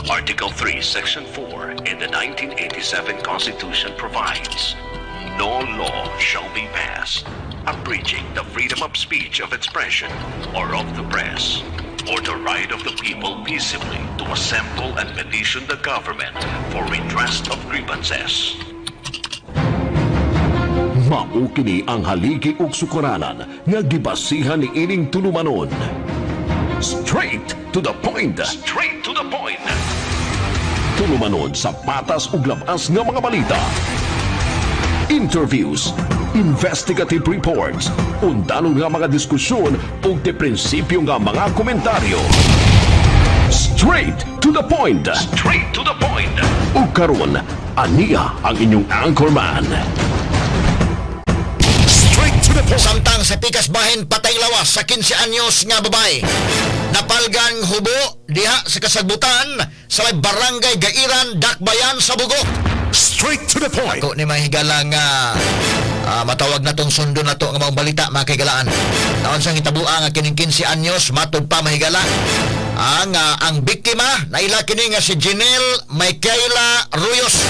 Article 3, Section 4 in the 1987 Constitution provides, "No law shall be passed abridging the freedom of speech, of expression, or of the press, or the right of the people peaceably to assemble and petition the government for redress of grievances." Mao kini ang haligi ug sukaranan nga gibasihan ni ining tulumanon. Straight to the point. Straight to the point. Tulumanon sa patas ug labas nga mga balita. Interviews, investigative reports, undanon nga mga diskusyon ug de prinsipyo nga mga komentaryo. Straight to the point. Straight to the point. Ug karon, aniya ang inyong anchorman. Straight to the point. Samtang sa pikas bahin, patay lawas sa 15 anyos nga babae. Napalgan hubo diha sa kasagbutan sa may Barangay Gairan, Dakbayan sa Bogo. Straight to the point. Ako ni mga higala nga matawag na tong sundo na to nga mga balita, mga kahigalaan. Naon sang hitabua nga kining 15 anyos, matod pa, mahigala. Ang biktima naila kini nga si Janelle Michaela Ruyos.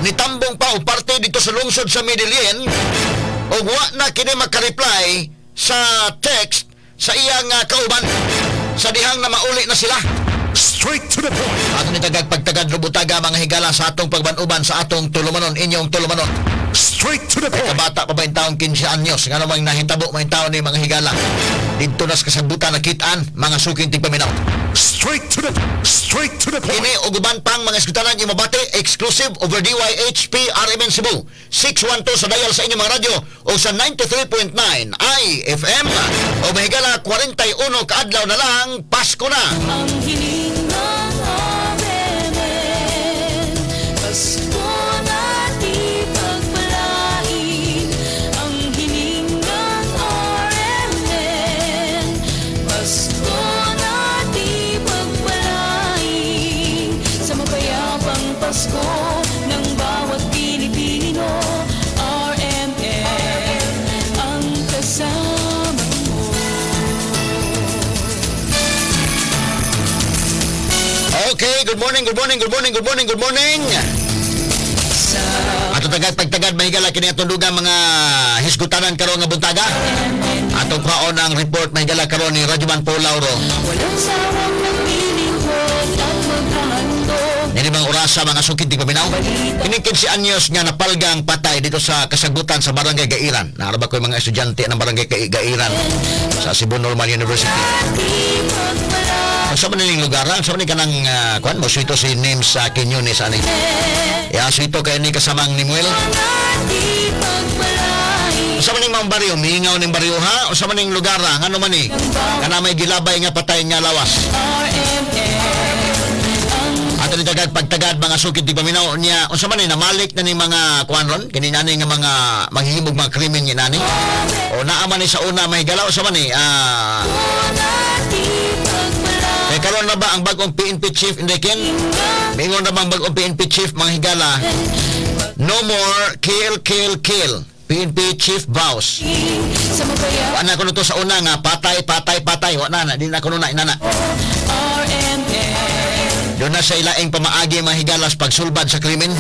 Nitambong pa og parte dito sa lungsod sa Medellin ug wa na kini makareply sa text sa iyang kauban sa dihang na mauli na sila. Straight to the point. Ato ni tagag pagtagad lubutaga, mga higala, sa atong pagbanuban sa atong tulumanon, inyong tulumanon. Straight to the point. Kabata pa ba yung taong 15 anyos? Nga namang nahitabo may taon ni, mga higala. Dito na sa kasagbutan nakitaan, mga suking tigpaminaw. Straight to the point. Kini ug uban pang mga eskutanan yung mabati exclusive over DYHP RMN Cebu 612 sa dial sa inyong mga radyo o sa 93.9 IFM. O mahigala, 41 kaadlaw na lang, Pasko na. Ang hiling ng RMN, Pasko na di pagpalain. Ang hiling ng RMN, Pasko na di pagpalain. Sa mapayapang Pasko ng bawat Pilipino, RMN ang kasama mo. Okay, good morning, good morning, good morning, good morning, good morning. Sa Ato tagad pagtagad, mahigala, kini atong dugang mga hisgutanan karon nga buntaga. Atong kwaon ang report, mahigala, karon ni Radyoman Paul Lauro. Walang sawang naglilingkod at maghahandog. Nini mga orasa, mga sukid tigpaminaw. Kini 15 anyos nga napalgang patay dito sa kasagbutan sa Barangay Gairan. Naaraba ko yung mga estudyante ng Barangay Gairan sa Cebu Normal University. Di pagpalain. Ang sa man nining lugar, ang sa man ni kanang kuan mo ito si Names sa Quiñones ani. Ya ito kay ni kasamang ni Muel. Di pagpalain. Sa man ning mga baryo, mingaw ning baryo ha, o sa man ning lugar ha, ngano man ni? Kana may gilabay nga patay nga lawas. RMN ang Ato ni tagad pagtagad, mga sukid di paminaw niya, unsa man ni namalik na ni mga kuan ron kini nani nga mga manghihimog mga krimen ni nani o naa man ni sa una may galaw sa man ni na di pagpalain. Kay karon na ba ang bagong PNP chief Enriquin? Mingon na ba ang bagong PNP chief, mga higala? "No more kill, kill, kill." PNP chief vows. Sa mapayapang Wa na kuno to sa una nga patay, patay, patay. Wa na na, di na kuno na inana. RMN. Doon na sa ilaing pamaagi, mga higalas, pagsulbad sa krimen.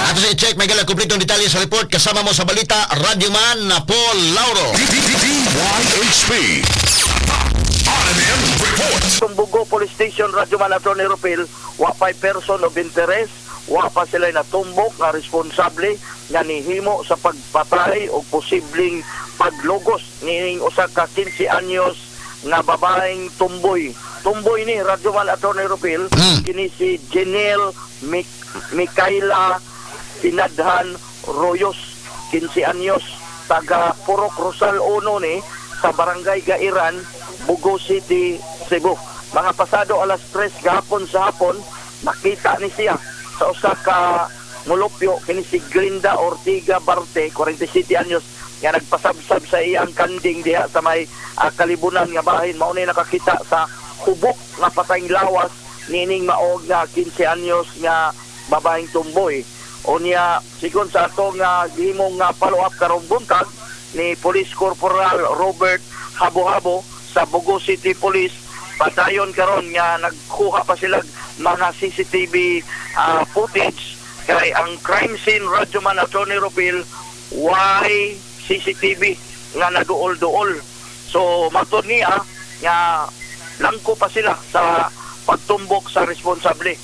Ato sa i-check may gala kumpletong detalye sa report kasama mo sa balita, Radyoman na Paul Lauro. DYHP. RMN Report. Itong Bogo Police Station, Radyo Man Atty. Rupil, wa pa'y person of interest, wa pa sila natumbok nga responsable nga nihimo sa pagpatay o posibleng paglugos nining usa ka 15 anyos nga babaeng tumboy. Tumboy ni, Radyo Man Atty. Rupil, kini si Janelle Micaela Pinadhan Royos, 15 anyos, taga Purok Rosal 1 ni sa Barangay Gairan, Bogo City, Cebu. Mga pasado alas 3 gahapon sa hapon, nakita ni siya sa usa ka mulupyo, kini si Glinda Ortiga Barte, 47 anyos, nga nagpasabsab sa iyang kanding diha sa may kalibunan nga bahin. Mao ni nakakita sa hubok nga patayng lawas nining maog nga 15 anyos nga babaeng tumboy. Unya, sigon sa atong nga gihimong nga follow up karong buntag ni Police Corporal Robert Habo-Habo sa Bogo City Police. Padayon karon nga nagkuha pa sila mga CCTV footage kay ang crime scene, Radyoman Attorney Rupil, why CCTV nga naduol-duol. So matod niya nga langko pa sila sa pagtumbok sa responsable.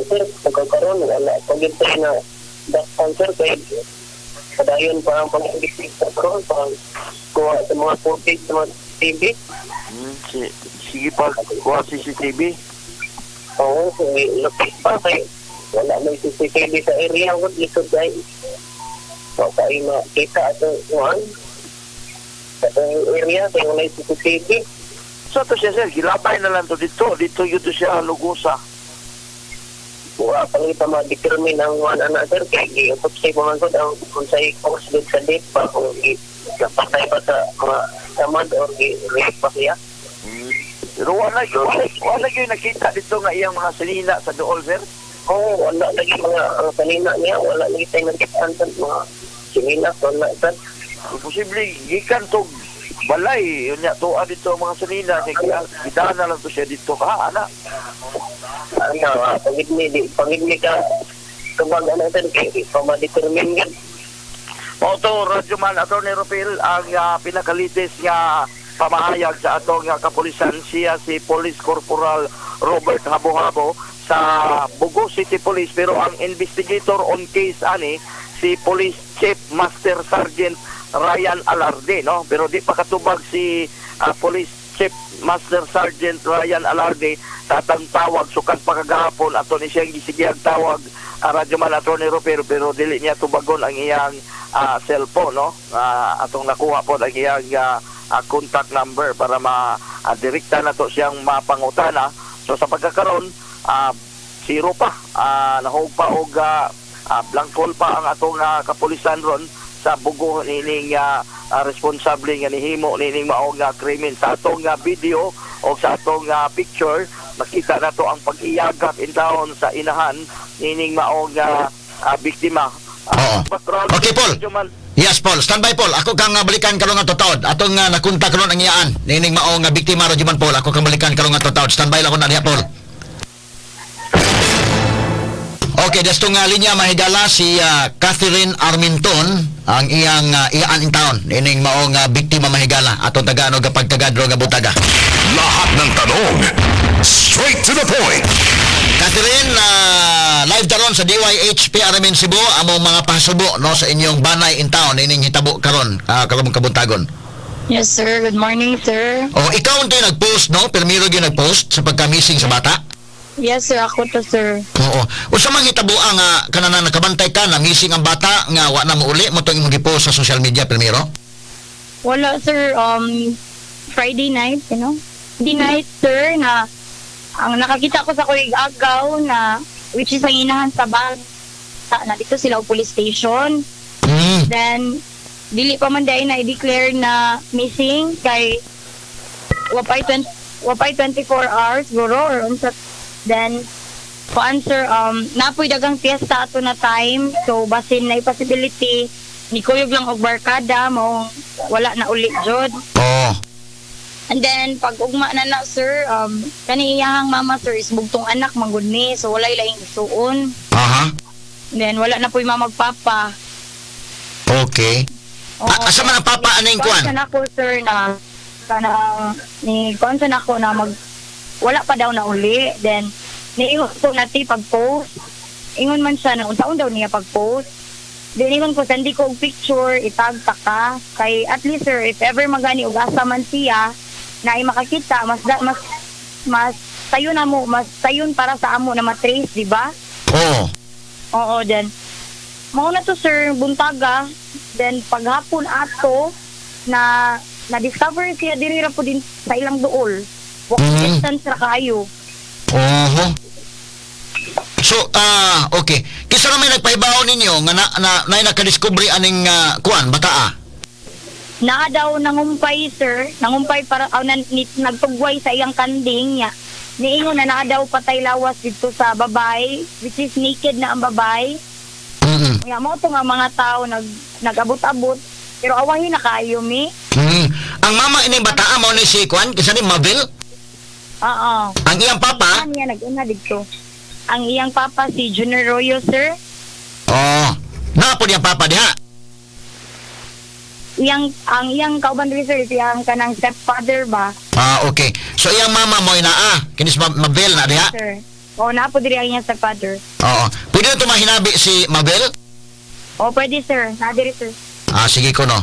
Sir, pagkakaroon, wala. Pag ito na dakpan, sir, kay padayon pa ang pag-imbestiga karon pa kuha sa mga footage sa mga TV. Sige pa kuha CCTV. Oo, kay lapit pa kay wala may CCTV sa area wag lisod kay wa kay makita atong kuan sa atong area kay wala CCTV. So to siya, sir, gilabay na lang to dito. Dito yun to siya lugusa. Wa pa lang pa ma-determine ang kuan ana, sir, kay gi-autopsy pa man gud ang kung sa'y cause gud sa death pa, kung gi napatay pa sa mga samad or gi-rape pa siya. Pero wala yun nakita dito nga iyang mga sinina sa dool, sir. Oo, wala lagi mga ang kanina niya, wala lagi tayo nakitaan sa mga sinina, wala sir. Posible gikan to balay yun niya tuwa dito ang mga sinina kay gidana lang to siya dito ka ana. Ano, pagid ni, di, pagid ni ka, tubag ano sir, kay di pa ma-determine yan. Mao to, Radyoman Attorney Rupil, ang pinakalitis nga pamahayag sa atong kapulisan, siya si Police Corporal Robert Habohabo sa Bogo City Police, pero ang investigator on case ani si Police Chief Master Sergeant Ryan Alarde, no? Pero di pa katubag si Police Chief Master Sergeant Ryan Alarde tatang tawag sukad pa kagahapon. Ato ni siyang gisigiyag tawag, Radyoman Attorney Rupil, pero dili niya tubagon ang iyang cellphone, no? Atong nakuha po ang iyang contact number para ma direkta na to siyang mapangutana. So sa pagkakaron, zero pa, nahog pa og blank call pa ang atong kapulisan ron sa Bugo nining responsable nga nihimo nining mao nga krimen. Sa atong video o sa atong picture, makita nato ang pag-iyagap in town sa inahan nining mao nga biktima. Oo. Patrol, Okay, Paul. Radyoman. Yes, Paul. Stand by, Paul. Ako kang balikan karon nga totod. Atong nakunta karon ang iyaan nining mao nga biktima, Radyoman Paul. Ako kang balikan karon nga totod. Stand by lang ko na diha, Paul. Okay, desto nga linya, mahigala, si Catherine Arminton, ang iyang iyaan in town nining mao nga biktima, mahigala, atong tagaan og pagtagadro nga butaga. Lahat ng tanong, straight to the point. Catherine, live taron sa DYH PRMN Cebu among mga pahasubo, no, sa inyong banay in town ining hitabo karon, karong kabuntagon. Yes, sir. Good morning, sir. Oh, ikaw ang nag-post, no? Pirmiro gyud nag-post sa pagka-missing sa bata. Yes, sir. Ako to, sir. Oo. Unsa man hitabo ang kanana nakabantay ka na missing ang bata nga wa na mouli mo tong imong gi-post sa social media, Pirmiro? Wala, sir. Friday night. Friday night, sir, na ang nakakita ko sa kuyog agaw na which is ang inahan sa bata na dito sila og police station. Then, dili pa man dahil na i-declare na missing kay wapay 24 hours guro or unsa. Then kuan, sir, napoy dagang fiesta ato na time, so basin na possibility ni kuyog lang og barkada mo, wala na uli jud. And then pag ugma na na, sir, kani iyahang mama, sir, is bugtong anak man gud ni, so walay laing isuon. Then wala na po'y mama papa. Oo. Ah, asa man ang papa aning kuan? Kuan na ako, sir, na kanang ni kuan sa nako na mag wala pa daw na uli. Then niingon ko na ti pag-post. Ingon man siya na unsaon daw niya pag-post. Then ingon ko, sandi ko og picture, itag ta ka kay at least, sir, if ever magani og asa man siya na ay makakita, mas da, mas mas sayo na mo, mas sayon para sa amo na matrace, di ba? Oo. Oo, then mao na to, sir, buntaga. Then paghapon ato na na-discover siya diri ra po din sa ilang duol. Walking distance ra kaayo. Oho. So, okay. Kisa na may nagpahibaw ninyo nga na, na, na nakadiskubre aning kuan, bataa? Naa daw nangumpay, sir, nangumpay para aw na, ni, nagtugway sa iyang kanding niya. Niingon na naa daw patay lawas dito sa babay, which is naked na ang babay. Nga mao to nga mga tao nag nagabot-abot pero awahin na kaayo mi. Ang mama ini bataa mao ni si kuan, kisa ni Mabel? Oo. Ang iyang papa? Ano niya nag-una didto. Ang iyang papa si Junior Royo, sir. Oh, naa po niyang papa diha. Iyang ang iyang kauban diri, sir, siyang kanang stepfather ba, Ah, okay. So iyang mama mo naa, kinis Mabel na diha. sir. O naa po diri ang iyang stepfather. Oo. Pwede na tumahinabi si Mabel? O pwede, sir. Naa diri, sir. Ah, sige ko no.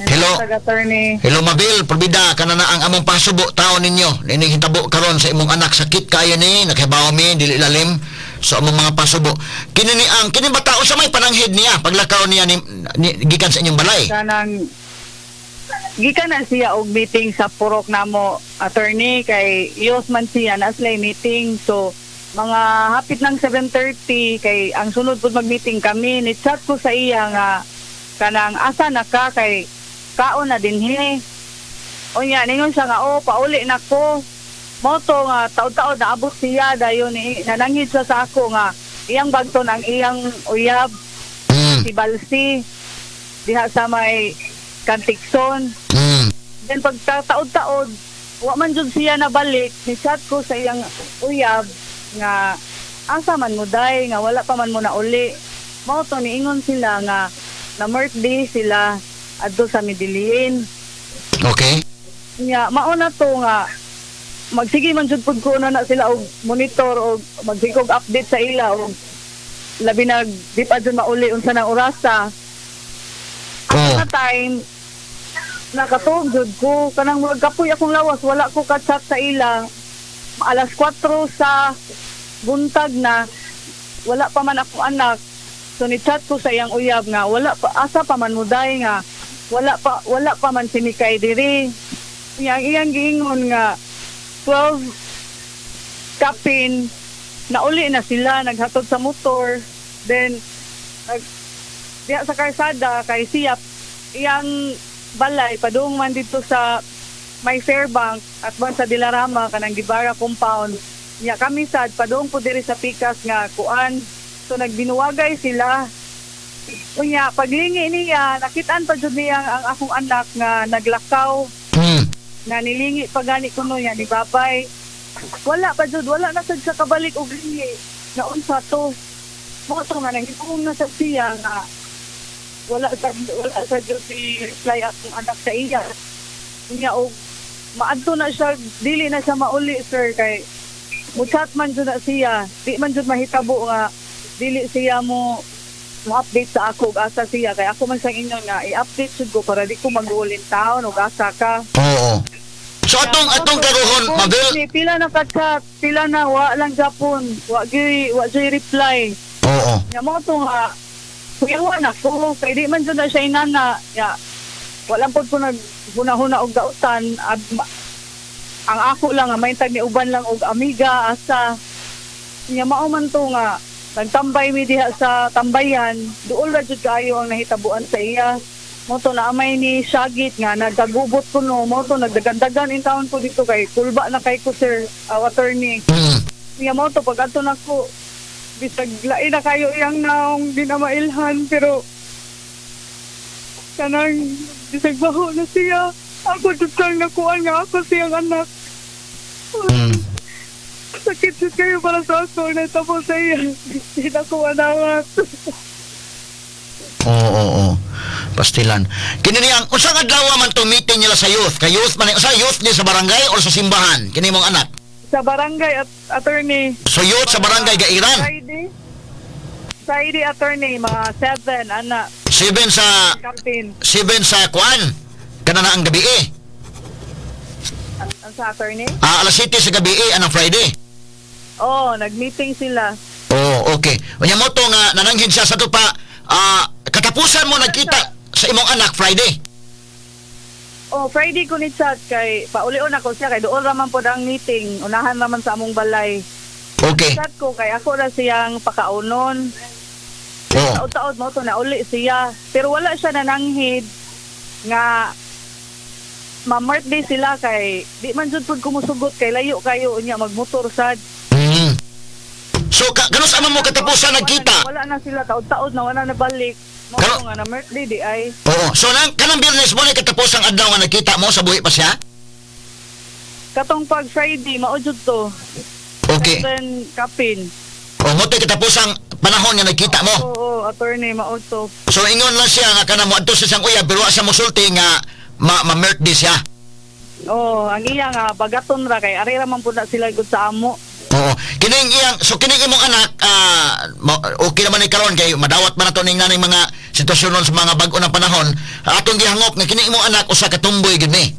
Hello. Attorney. Hello Mabel, probida kana na ang among pasubo taon ninyo. Nining hitabo karon sa imong anak, sakit kayo ni, nakahibaw mi dili lalim sa among mga pasubo. Kini ni ang kini ba tao sa may pananghid niya paglakaw niya ni gikan sa inyong balay? Kanang gikan na siya og meeting sa purok namo, attorney, kay youth man siya na sila meeting, so mga hapit ng 7:30 kay ang sunod pud mag-meeting kami. Ni chat ko sa iya nga kanang asa na ka kay kaon na dinhi. Unya ningon siya nga, "Oh, pauli na ko." Moto nga taod-taod naabot siya, dayon ni nananghid siya sa ako nga iyang bagton ang iyang uyab, si Balsi, diha sa may Kantikson. Then pagkataod-taod, wa man jud siya nabalik. Ni chat ko sa iyang uyab nga asa man mo day nga wala pa man mo na uli. Mao to niingon sila nga na birthday sila adto sa Medellin. Okay. Nya mao na to nga magsige man jud pud ko na na sila og monitor og magsige og update sa ila og labi nag di pa jud mauli unsa nang orasa. Oh. Na time nakatuog jud ko, kanang murag kapoy akong lawas, wala ko ka-chat sa ila. Alas 4 sa buntag na, wala pa man akong anak. So ni chat ko sa iyang uyab nga wala pa, asa pa man mo day nga wala pa man si Mikay diri. Iyang iyang giingon nga 12 kapin nauli na sila, naghatod sa motor, then nag diha sa karsada kay siya iyang balay padung man dito sa may Fairbank at man sa Dilarama, kanang Gibara compound. Nya kami sad padung po diri sa Pikas nga kuan, so nagbinuwagay sila. Unya paglingi niya, nakitaan pa jud niya ang akong anak nga naglakaw na nilingi pa gani kuno niya ni babay. Wala pa jud, wala na sad siya kabalik og lingi na unsa to. Mo to nga nangipong na sad siya nga wala sa jud si reply akong anak sa iya. Unya og maadto na siya, dili na siya mauli, sir, kay mo-chat man jud na siya, di man jud mahitabo nga dili siya mo mo-update sa ako og asa siya, kay ako man siyang ingon nga i-update jud ko para di ko mag-uulin taon og asa ka. Oo. So atong karuhon, Mabel. Pila na ka-chat, pila na, wa lang Japon, wa gyud reply. Nya mo to nga kuyawa na ko kay di man jud na siya inana. Ya wala pod ko nag hunahuna og dautan at ang ako lang nga maintag ni uban lang og amiga asa. Nya mao man to nga nagtambay mi diha sa tambayan, duol ra jud kaayo ang nahitabuan sa iya. Mo to na amay ni Shagit nga nagkagubot ko no, mo to nagdagandagan in town ko dito kay kulba na kay ko, sir, attorney. Nya mo to pag adto nako, bisag lain na kayo iyang naong di na mailhan, pero kanang bisag baho na siya, ako jud kang nakuan nga ako siyang anak. Sakit jud kayo para sa ako na tapos sa iya, di na ko anawat. Oo. Pastilan. Kini niyang unsang adlaw man to meeting nila sa youth? Kay youth man sa youth ni sa barangay or sa simbahan? Kini mong anak. Sa barangay at attorney. So youth sa barangay Gairan. Friday. Friday, attorney, mga 7 ana. 7 sa Captain. 7 sa kuan. Kana na ang gabi eh. Ang sa attorney. Ah, alas 7 sa gabi eh, anang Friday. Oh, nag-meeting sila. Oh, okay. Unya mo to nga nananghid siya sa tupa, katapusan mo nagkita sa imong anak Friday. Oh, Friday ko ni chat kay paulion ako siya kay doon raman pod ang meeting, unahan raman sa among balay. Chat ko kay ako ra siyang pakaunon. Taod-taod mo to na uli siya. Pero wala siya nananghid nga ma-birthday sila kay di man jud pud kumusugot kay layo kayo, unya magmotor sad. So kanus ama mo katapusan nagkita? Wala na sila taod-taod na wala na balik. Mo to nga na birthday di ay. Oo. So nang kanang Biyernes mo na katapusang adlaw nga nagkita mo sa buhi pa siya? Katong pag Friday mao jud to. Okay. 7 kapin. O mo to'y katapusang panahon nga nagkita mo. Oo, attorney, mao to. So ingon lang siya nga kana moadto sa siyang uyab pero wa siya mosulti nga ma ma-birthday siya. Oo, ang iya nga bagaton ra kay ari ra man pud na sila gud sa amo. Oo. Kining iyang so kining imong anak okay naman ni karon kay madawat man nato ning naning mga sitwasyon nun sa mga bag-o ng panahon. Atong gihangop nga kining imong anak usa ka tumboy gid ni.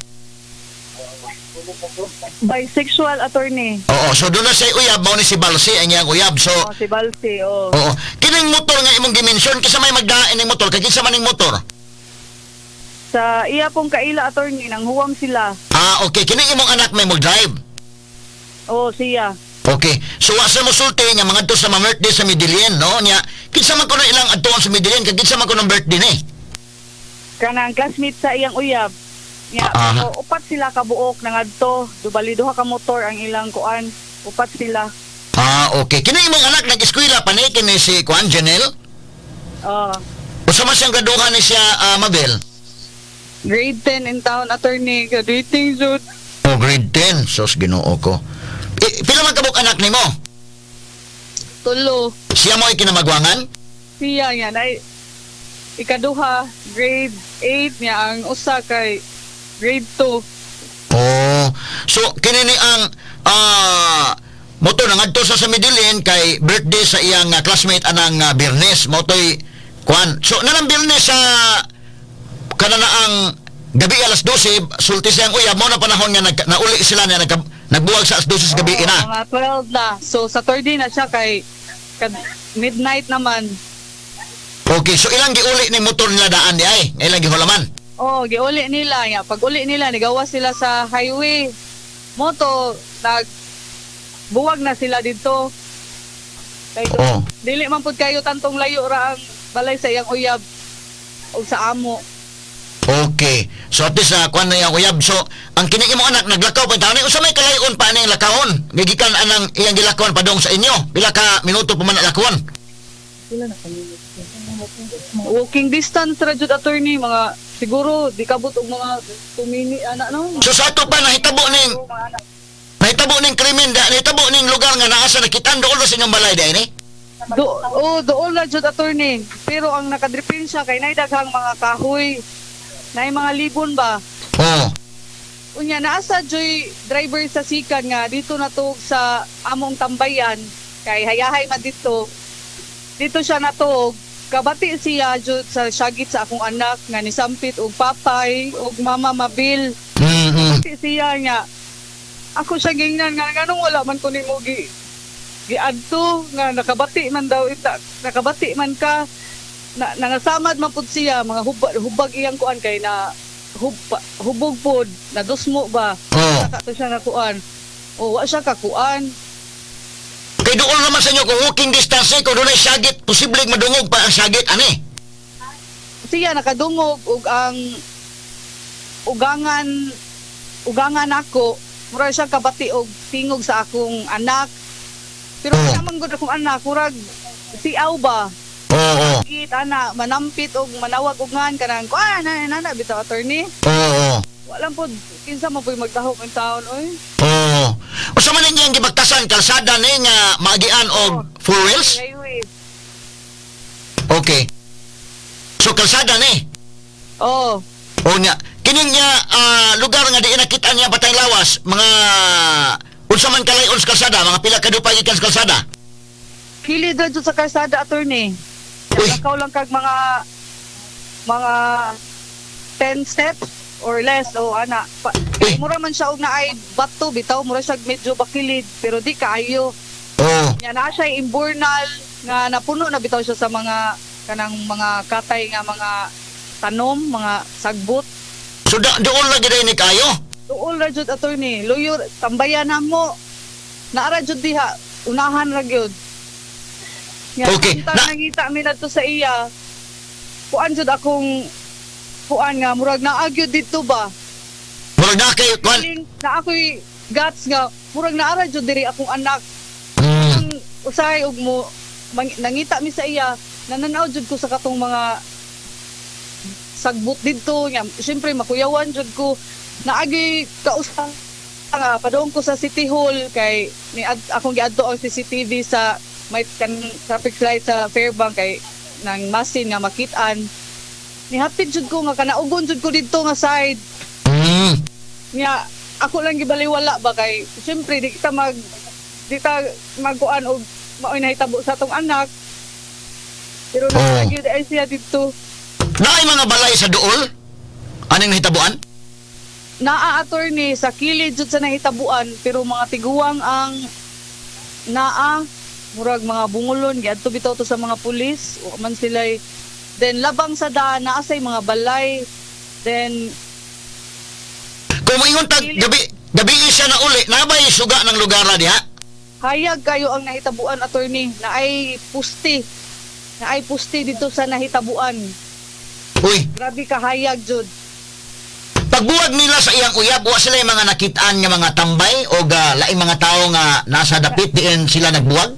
Bisexual, attorney. Oo, so doon na siya uyab mao ni si Balsi ang iyang uyab. So Oh, si Balsi, oh. oo. Kining motor nga imong gi-mention kinsa may magdain ning motor kay kinsa man ning motor? Sa iya pong kaila, attorney, nang huwam sila. Ah, okay. Kining imong anak may mo-drive. Oh, siya. Okay. So wa sa mosulti nga mga sa mga birthday sa Medellin, no? Nya kinsa man kuno ilang adtuon sa Medellin kay kinsa man kuno birthday ni? Kanang classmate sa iyang uyab. Nya, pero upat sila kabuok nangadto. Dubali duha ka motor ang ilang kuan. Upat sila. Ah, okay. Kini imong anak nag-eskwela pa ni kini si Kuan Janelle? Oh. Usa man siyang graduhan ni siya Mabel? Grade 10 in town, attorney. Graduating jud. Oh, grade 10. Sos Ginoo ko. Eh, pila man kabuk anak nimo? Tulo. Siya mo ay kinamagwangan? Siya nga ay ikaduha grade 8 niya ang usa kay grade 2. Oh. So kini ni ang moto na ngadto sa Medellin kay birthday sa iyang classmate anang Biyernes. Mo to'y kuan. So nanang Biyernes sa kanana ang gabi alas 12 sulti siyang uyab mo na panahon nga nauli sila niya nagbuwag sa alas 12 sa gabi ina. Mga 12 na. So Saturday na siya kay midnight naman. Okay, so ilang giuli ni motor nila daan di ay? Ilang gihulaman? Oh, giuli nila nga. Pag uli nila nigawa sila sa highway. Moto nag buwag na sila dito. Kay Oo. dili man pud kayo tantong layo ra ang balay sa iyang uyab og sa amo. Okay. So at least kuan na iyang uyab. So ang kini imong anak naglakaw pa taon usa may kalayon pa ning lakawon. Gigikan anang iyang gilakawan padong sa inyo. Pila ka minuto pa man ang lakawon. Walking distance ra jud, attorney, mga siguro di kabot og mga 2 minute ana no. So sa ato pa nahitabo ning krimen da, nahitabo ning lugar nga naa sa nakitaan dool ra sa inyong balay dai ni. Do oh, dool ra jud, attorney. Pero ang nakadripin siya kay nay daghang mga kahoy. Nay mga libon ba. Oo. Unya naa sa joy driver sa sikan nga dito na to sa among tambayan kay hayahay man dito. Dito siya natuog. Kabati siya jud sa syagit sa akong anak nga nisampit og papay og mama Mabil. Kabati siya nga ako siya gingnan nga nganong wala man ko nimo gi giadto nga nakabati man daw ita nakabati man ka na, nangasamad man pud siya mga hubag, hubag iyang kuan kay na hubog pod na dusmo ba. Saka to siya nakuan o wa siya kakuan. Kay dool naman sa inyo kung walking distance eh, kung dunay syagit, posibleng madungog pa ang syagit ani. Siya nakadungog ug ang ugangan ugangan ako murag siya kabati og tingog sa akong anak pero wala man gud akong anak murag siaw ba. Oo. Git ana manampit og manawag og ngan kanang kuan na na bitaw, attorney. Oo. Wala pod kinsa man po'y magdahok ng taon oy. Oo. Usa man ninyang gibagtasan kalsada ni nga maagian og four wheels? Highway. Okay. So kalsada ni. Oh. O nya, kining niya lugar nga di nakita niya patay lawas, mga unsa man kalayon sa kalsada, mga pila ka dupay gikan sa kalsada. Kilid ra jud sa kalsada, attorney. Uy. Lakaw lang kag mga 10 steps or less o ana. Uy. Mura man siya og naay bato bitaw, mura siya medyo bakilid pero di kaayo. Oo. Nya naa siya imburnal nga napuno na bitaw siya sa mga kanang mga katay nga mga tanom, mga sagbot. So doon lagi day ni kayo. Duol ra jud, attorney. Luyo tambayan na mo. Naara jud diha, unahan ra gyud. Nga, Okay, samtang nangita mi nadto sa iya. Kuan jud akong kuan nga murag naa gyud didto ba. Murag na kay kuan. Feeling na ako'y guts nga murag naara jud diri akong anak. Ang usahay og mo nangita mi sa iya, nananaw jud ko sa katong mga sagbot didto nga syempre makuyawan jud ko naagi kausa Nga padung ko sa City Hall kay ni akong giadto ang CCTV sa may kan traffic light sa Fairbank kay nang masin nga makit-an. Nihapit jud ko nga kanaugon jud ko didto nga side. Nya ako lang gibaliwala ba kay syempre di ta magkuan og maoy nahitabo sa atong anak. Pero naa gyud ay siya didto. Naay mga balay sa duol? Anong nahitabuan? Naa, attorney, sa kilid jud sa nahitabuan, pero mga tiguang ang naa, murag mga bungulon giadto bitaw to sa mga pulis, wa man sila. Then labang sa daan naa say mga balay, then Kung moingon tag gabi gabi siya na uli, nabay suga ng lugar na diha? Hayag kayo ang nahitabuan, attorney, naay puste, naay puste dito sa nahitabuan. Uy, Grabe ka hayag jud. Pagbuwag nila sa iyang uyab, wa sila yung mga nakitaan nga mga tambay o ga, laing mga tao nga nasa dapit diin sila nagbuwag?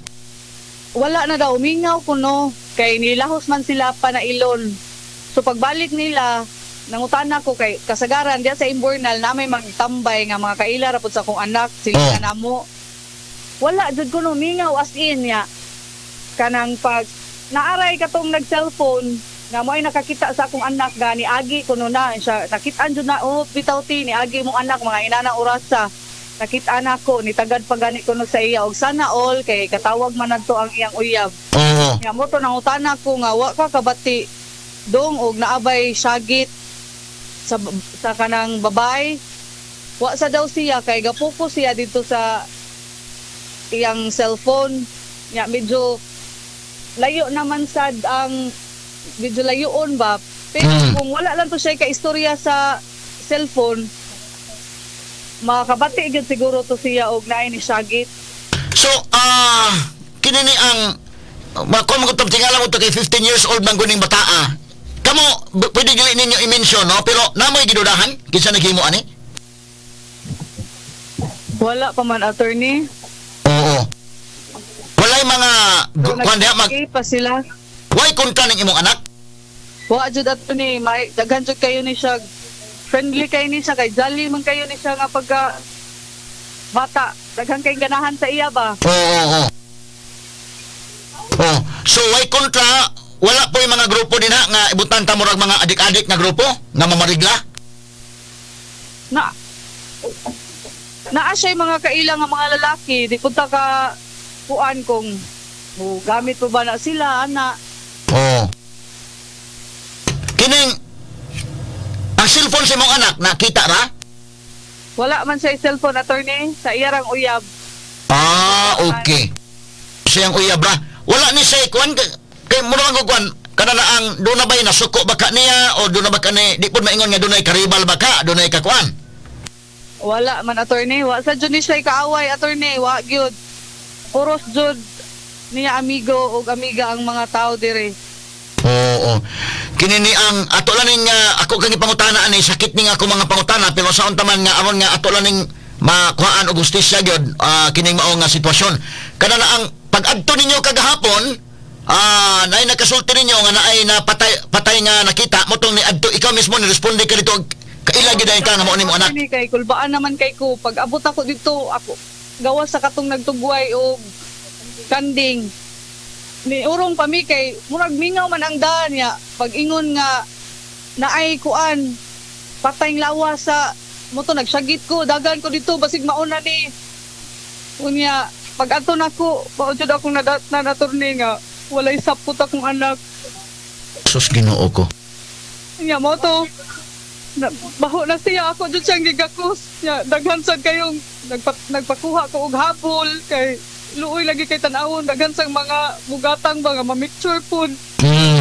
Wala na daw, mingaw kuno kay nilahos man sila pa na ilon. So pagbalik nila, nangutana ko kay kasagaran diya sa Imbornal na may magtambay nga mga kaila ra pud sa akong anak sila Oh. na namo. Wala jud kuno, mingaw as in. Nya kanang pag naaray katong nag cellphone nga mo ay nakakita sa akong anak gani agi kuno na siya, nakitaan jud na, "Oh, bitaw ti ni agi mong anak mga inana orasa." Nakita na ko ni tagad pa gani kuno sa iya og sana all kay katawag man nadto ang iyang uyab. Nga mo to nangutana ko nga wa ka kabati dong og naabay syagit sa kanang babay. Wa sa daw siya kay gapokus siya dito sa iyang cellphone. Nya medyo layo naman sad ang medyo layoon ba, pero kung wala lang to siya ka istorya sa cellphone, makakabati gyud siguro to siya og naay ni syagit. So, kini ni ang kung magutong tingala mo to kay 15 years old man guning bataa. Kamo, pwede dili ninyo i-mention, no? Pero namoy gidudahan kinsa naghimo ani? Wala pa man, attorney. Oo. Walay mga So, kuan diha mag nag- pa sila. way kontra ning imong anak. Wa jud, attorney, may daghan jud kayo ni siya. Friendly kayo ni siya kay jolly man kayo ni siya nga pagka bata. Daghan kay ganahan sa iya ba. Oo, oo. Oh, so way kontra, wala po yung mga grupo din ha, nga ibutan ta murag mga adik-adik nga grupo nga mamarigla. Na naa siya mga kaila nga mga lalaki, di punta ka kuan kung mo gamit pa ba na sila ana. Oo. Kining ang cellphone sa imong anak nakita ra? Wala man siya cellphone, attorney, sa iyarang uyab. Ah, okay. Siyang uyab ra. Wala ni siya kuan kay kay murag og kuan kana na ang doon na ba'y nasuko ba ka niya o doon na ba ka ni di pud maingon nga dunay karibal ba ka, dunay kakuan? Wala man, attorney, wa sa jud ni siya kaaway, attorney, wa gyud. Puros jud niya amigo og amiga ang mga tao dire. Oo. Kini ni ang ato lang ning ako kang ipangutana ani, sakit ning ako mga pangutana, pero sa unta man nga aron nga ato lang ning makuhaan og hustisya gyud kining mao nga sitwasyon. Kana na ang pag-adto ninyo kagahapon, naay nakasulti ninyo nga naay napatay patay nga nakita mo tong niadto, ikaw mismo ni responde ka dito, kaila gyud ka nga mao nimo anak? Attorney, kay kulbaan naman kay ko pag abot ako dito, ako gawas sa katong nagtugway og kanding ni urong pa mi kay murag mingaw man ang daan. Niya pag ingon nga naay kuan patay lawas sa mo to, nagsyagit ko, dagan ko dito basig mauna ni. Unya pag adto nako, mao jud akong nadat na attorney nga walay sapot akong anak. Sus, Ginoo ko. Nya mo to na, baho na siya, ako jud siyang gigakos. Nya daghan sad kayong nagpakuha ko og habol kay luoy lagi kay tan-awon, daghan sang mga mugatang ba nga ma-mixture pud.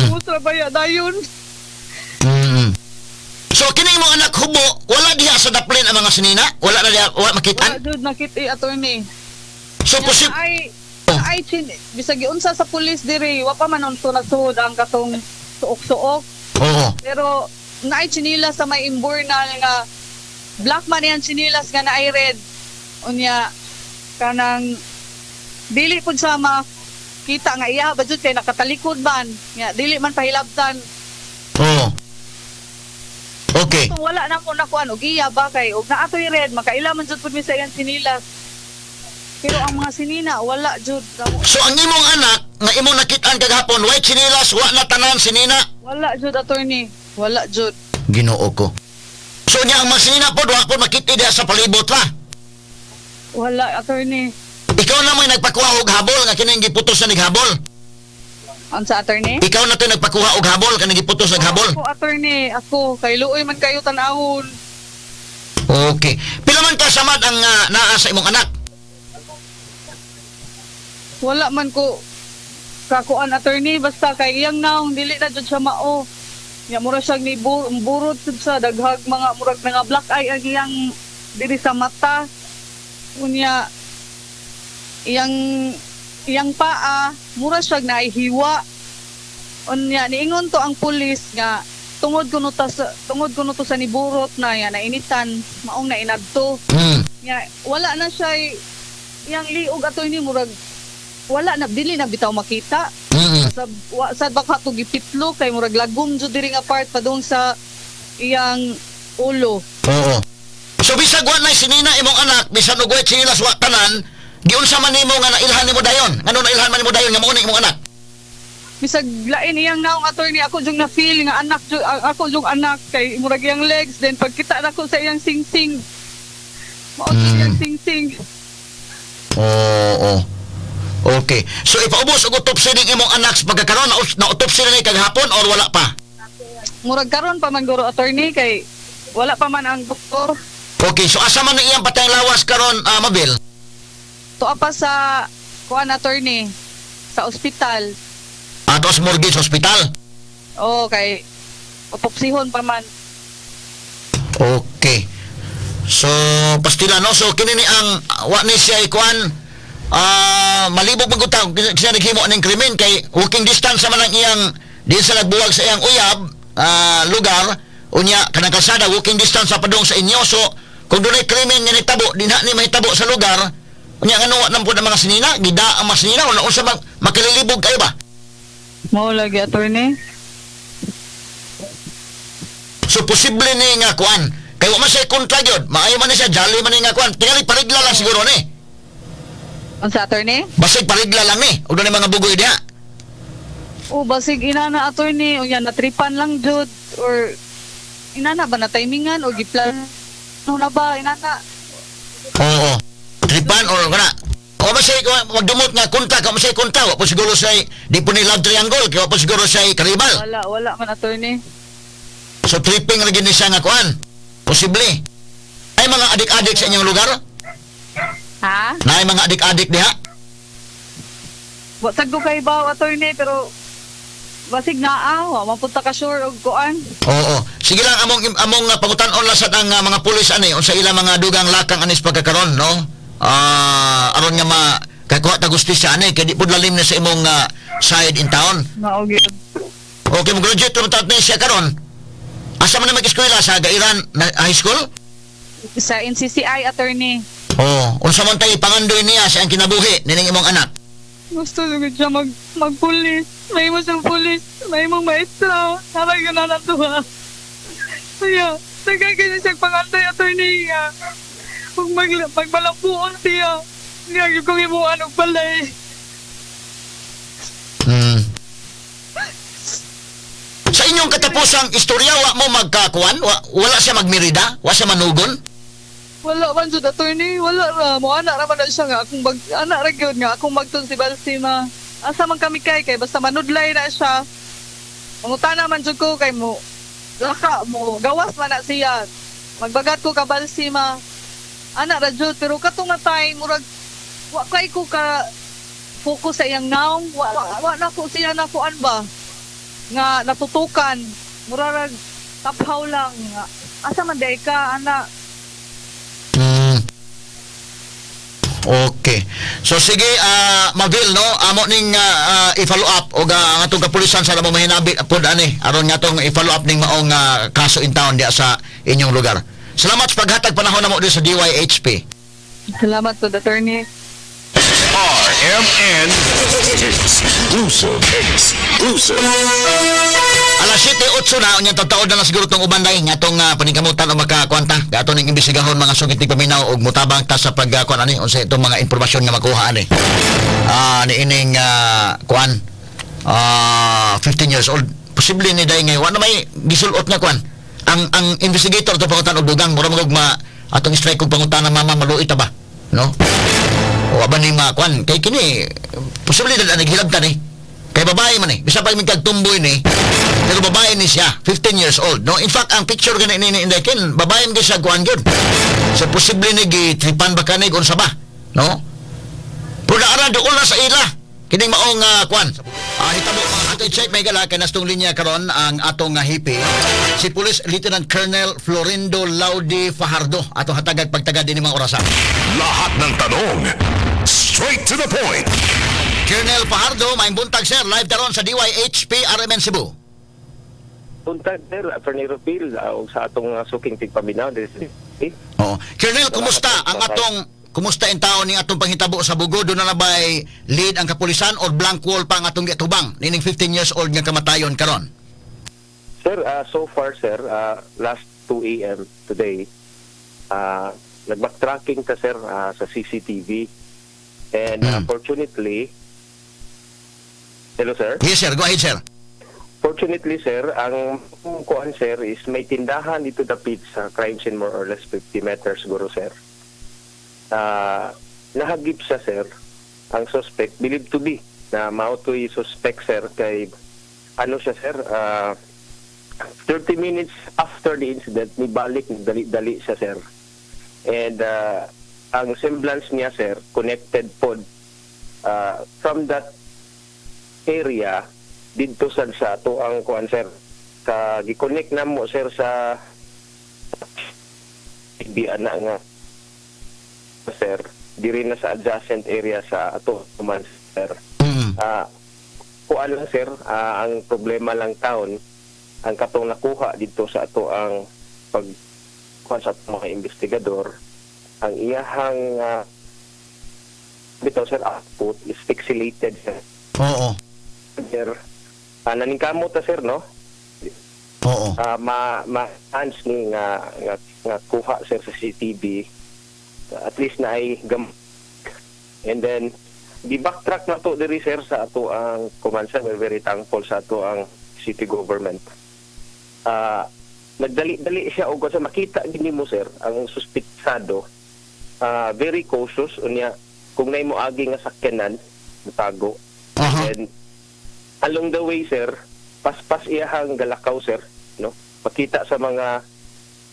Musra ba ya dayon. So kini imong anak hubo, wala diha sa daplin ang mga sinina? Wala na diha, wala Wala makitaan? jud nakit-i, attorney. So Nya, posib ay ay chin bisag giunsa sa pulis diri, wa pa man unto nasuod ang katong suok-suok. Pero naay chinilas sa may Imbornal nga black man yan chinilas nga naay red. Unya kanang dili pud siya makita nga iya ba jud kay nakatalikod man. Nga dili man pahilabtan. Oo. Okay. Okay. Kung wala na mo nakuan og iya ba kay og naa toy red makaila man jud pud mi sa iyang sinilas. Pero ang mga sinina wala jud. So ang imong anak nga imong nakitaan kagahapon, white sinilas, wa na tanan sinina. Wala jud, attorney. Wala jud. Ginoo ko. So niya ang mga sinina pod wa pod makita diha sa palibot ra. Wala, attorney. Ikaw na may nagpakuha og habol nga kining giputos na nighabol. Unsa, attorney? Ikaw na to nagpakuha og habol kaning giputos naghabol. Ako, attorney, ako kay luoy man kayo tan-awon. Okay. Pila man ka samad ang naa sa imong anak? Wala man ko kakuan, attorney, basta kay iyang naong dili na jud siya mao. Nya mura siya ni burot jud sa daghag mga murag nga black eye ang iyang diri sa mata. Unya iyang iyang paa mura siya naihiwa. Unya niingon to ang pulis nga tungod kuno to sa niburot na ya nainitan maong nainadto. Nya wala na siya iyang liog, attorney, murag wala na, dili na bitaw makita. Sa wa sad baka to gipitlo kay murag lagom jud diri nga part padung sa iyang ulo. Oo. So bisag wa na sinina imong anak, bisan og white sinilas wa tanan, giunsa man nimo nga nailhan nimo dayon? Ngano nailhan man nimo dayon nga mao na imong anak? Bisag lain iyang naong, attorney, ako jung na feel nga anak jud ako jung anak kay murag iyang legs, then pagkita nako sa iyang singsing, mao jud iyang singsing. Oo. Okay. So ipaubos og autopsy ning imong anak sa pagkakaroon na, na autopsy na ni kagahapon or wala pa? Murag karon pa man guro, attorney, kay wala pa man ang doktor. Okay, so asa man na iyang patayng lawas karon, Mabel? Tuwa pa sa kuan, attorney, sa ospital. Ato sa morgue sa ospital. Oo, kay autopsihon pa man. Okay. So, pastila no. So kini ni ang wa ni siya ikuan malibog man gud ta siya naghimo ning krimen kay walking distance man ang iyang din sa nagbuwag sa iyang uyab lugar, unya kanang kalsada walking distance sa padung sa inyo. So kung dunay krimen nga nitabo dinha ni mahitabo sa lugar, unya ngano wa nang pud ang mga sinina gida ang mga sinina o unsa bang makililibog kayo ba? Mao lagi, attorney. So posible ni nga kuan kay wa man siya kontra gyud, maayo man ni siya, jolly man ni nga kuan, tingali parigla lang siguro ni. Unsa, attorney? Basig parigla lang ni ug dunay mga bugoy diha. O basig inana, attorney, unya natripan lang jud or inana ba na timingan o giplan na ba inana. Oo. Tripan or kana. O ba siya magdumot nga kontra ka mo siya kontra, wa po siguro siya di po ni love triangle kay wa po siguro siya karibal. Wala, wala man, attorney. So tripping ra gyud ni siya nga kuan. Posible. Ay mga adik-adik sa inyong lugar? Ha? Naay mga adik-adik diha? Wa sad ko kay baw, attorney, pero basig naa, wa man pud ta ka sure og kuan. Oo. Sige lang, among among pangutan-on lang sad ang mga pulis ani unsa ilang mga dugang lakang anis pagkakaron, no? Aron nga ma kakuha ta gustisya ani kay di pud lalim na sa imong side in town. Mao gyud. Okay, mo graduate mo ni siya karon. Asa man na mag-eskwela sa Gairan na high school? Sa NCCI, attorney. Oh, unsa man tay pangandoy niya sa iyang kinabuhi nining imong anak? Gusto jud siya magpulis. May mo siyang pulis. May mong maestra. Harag yun na natuwa. Kaya, daghan kayo siyang pangandoy, attorney nga. Kung magbalambuon siya, niya yung kong imuan og balay. Sa inyong katapusang istorya wa mo magkakuan, wala siya magmirida, wa siya manugon. Wala man jud, attorney, wala ra. Mo anak ra man na siya nga akong bag anak ra gyud nga akong magtun si Balsima. Asa man kami kay basta manudlay na siya. Mangutana man jud ko kay mo. Laka mo, gawas man na siya. Magbagat ko ka Balsima. Anak ra jud, pero katong nga time murag wa kay ko ka focus sa iyang naong, wa na ko siya nakuan ba nga natutukan, mura rag taphaw lang nga asa man day ka ana. Okay. So sige, Mavil, no, amo ning i-follow up og ang atong kapulisan sa lamang mahinabi pod ani aron nga atong i-follow up ning maong kaso in town diha sa inyong lugar. Salamat sa paghatag panahon namo diri sa DYHP. Salamat po, attorney. RMN Exclusive. Exclusive. Alas 7:08 na, unyang tataod na lang siguro tong uban dai nga atong paningkamutan o makakuanta. Ato ning imbestigahon, mga sugit paminaw, og mutabang ta sa pagkuan ani unsa itong mga impormasyon nga makuha ani. Ni ining kuan 15 years old. Posible ni dai ngay wa na may gisulot nga kuan. Ang investigator to pangutan og dugang mura magug ma atong strike og pangutana, mama, maluit ta ba? No? O ba ni makuan kay kini posible na naghilabtan eh. Kay babae man eh. Bisa pa mi kag tumboy ni. Pero babae ni siya, 15 years old. No, in fact, ang picture gani ni Inday Ken, babae man gyud siya kuan gyud. So posible ni gitripan ba kanig unsa ba? No? Pero naara doon na sa ila. Kining maong kuan. Hitabo mga ato check may gala kay nastong linya karon ang atong hipi si Police Lieutenant Colonel Florindo Laudi Fajardo, atong hatagag pagtagad dinhi mga orasa. Lahat ng tanong, straight to the point. Colonel Fajardo, maayong buntag, sir. Live karon sa DYHP RMN Cebu. Buntag, sir, Attorney Rupil, ug sa atong suking tigpaminaw this eh, Oo. Colonel, kumusta ang atong kumusta in taon ning atong panghitabo sa Bogo? Doon na na ba'y lead ang kapulisan or blank wall pa ang atong gitubang nining 15 years old nga kamatayon karon? Sir, so far, sir, last 2 a.m. today, nag-backtracking ta, sir, sa CCTV. And fortunately, hello, sir? Yes, sir. Go ahead, sir. Fortunately, sir, ang kuan, sir, is may tindahan dito dapit sa crime scene, more or less 50 meters siguro, sir. Nahagip siya, sir, ang suspect, believed to be, na mao to'y suspect, sir, kay ano siya, sir, 30 minutes after the incident, nibalik, dali-dali siya, sir. And ang semblance niya, sir, connected pod from that area didto sad sa ato ang kuan, sir, sa gi-connect na mo, sir, sa di ana nga, sir, diri na sa adjacent area sa ato man, sir. Kuan lang, sir, ang problema lang taon ang katong nakuha dito sa ato ang pag kuan sa atong mga investigador, ang iyahang bitaw, sir, output is pixelated, sir. Sir, naningkamot ta, sir, no? Oo. Ma ma-enhance ni nga kuha, sir, sa CCTV, at least na ay gam and then di backtrack na to diri, sir, sa ato ang command, sir. We're very thankful sa ato ang city government. Nagdali-dali siya og sa makita gini mo, sir, ang suspitsado, very cautious unya kung nay mo agi nga sakyanan tago. Then along the way, sir, paspas iyahang galakaw, sir, no, makita sa mga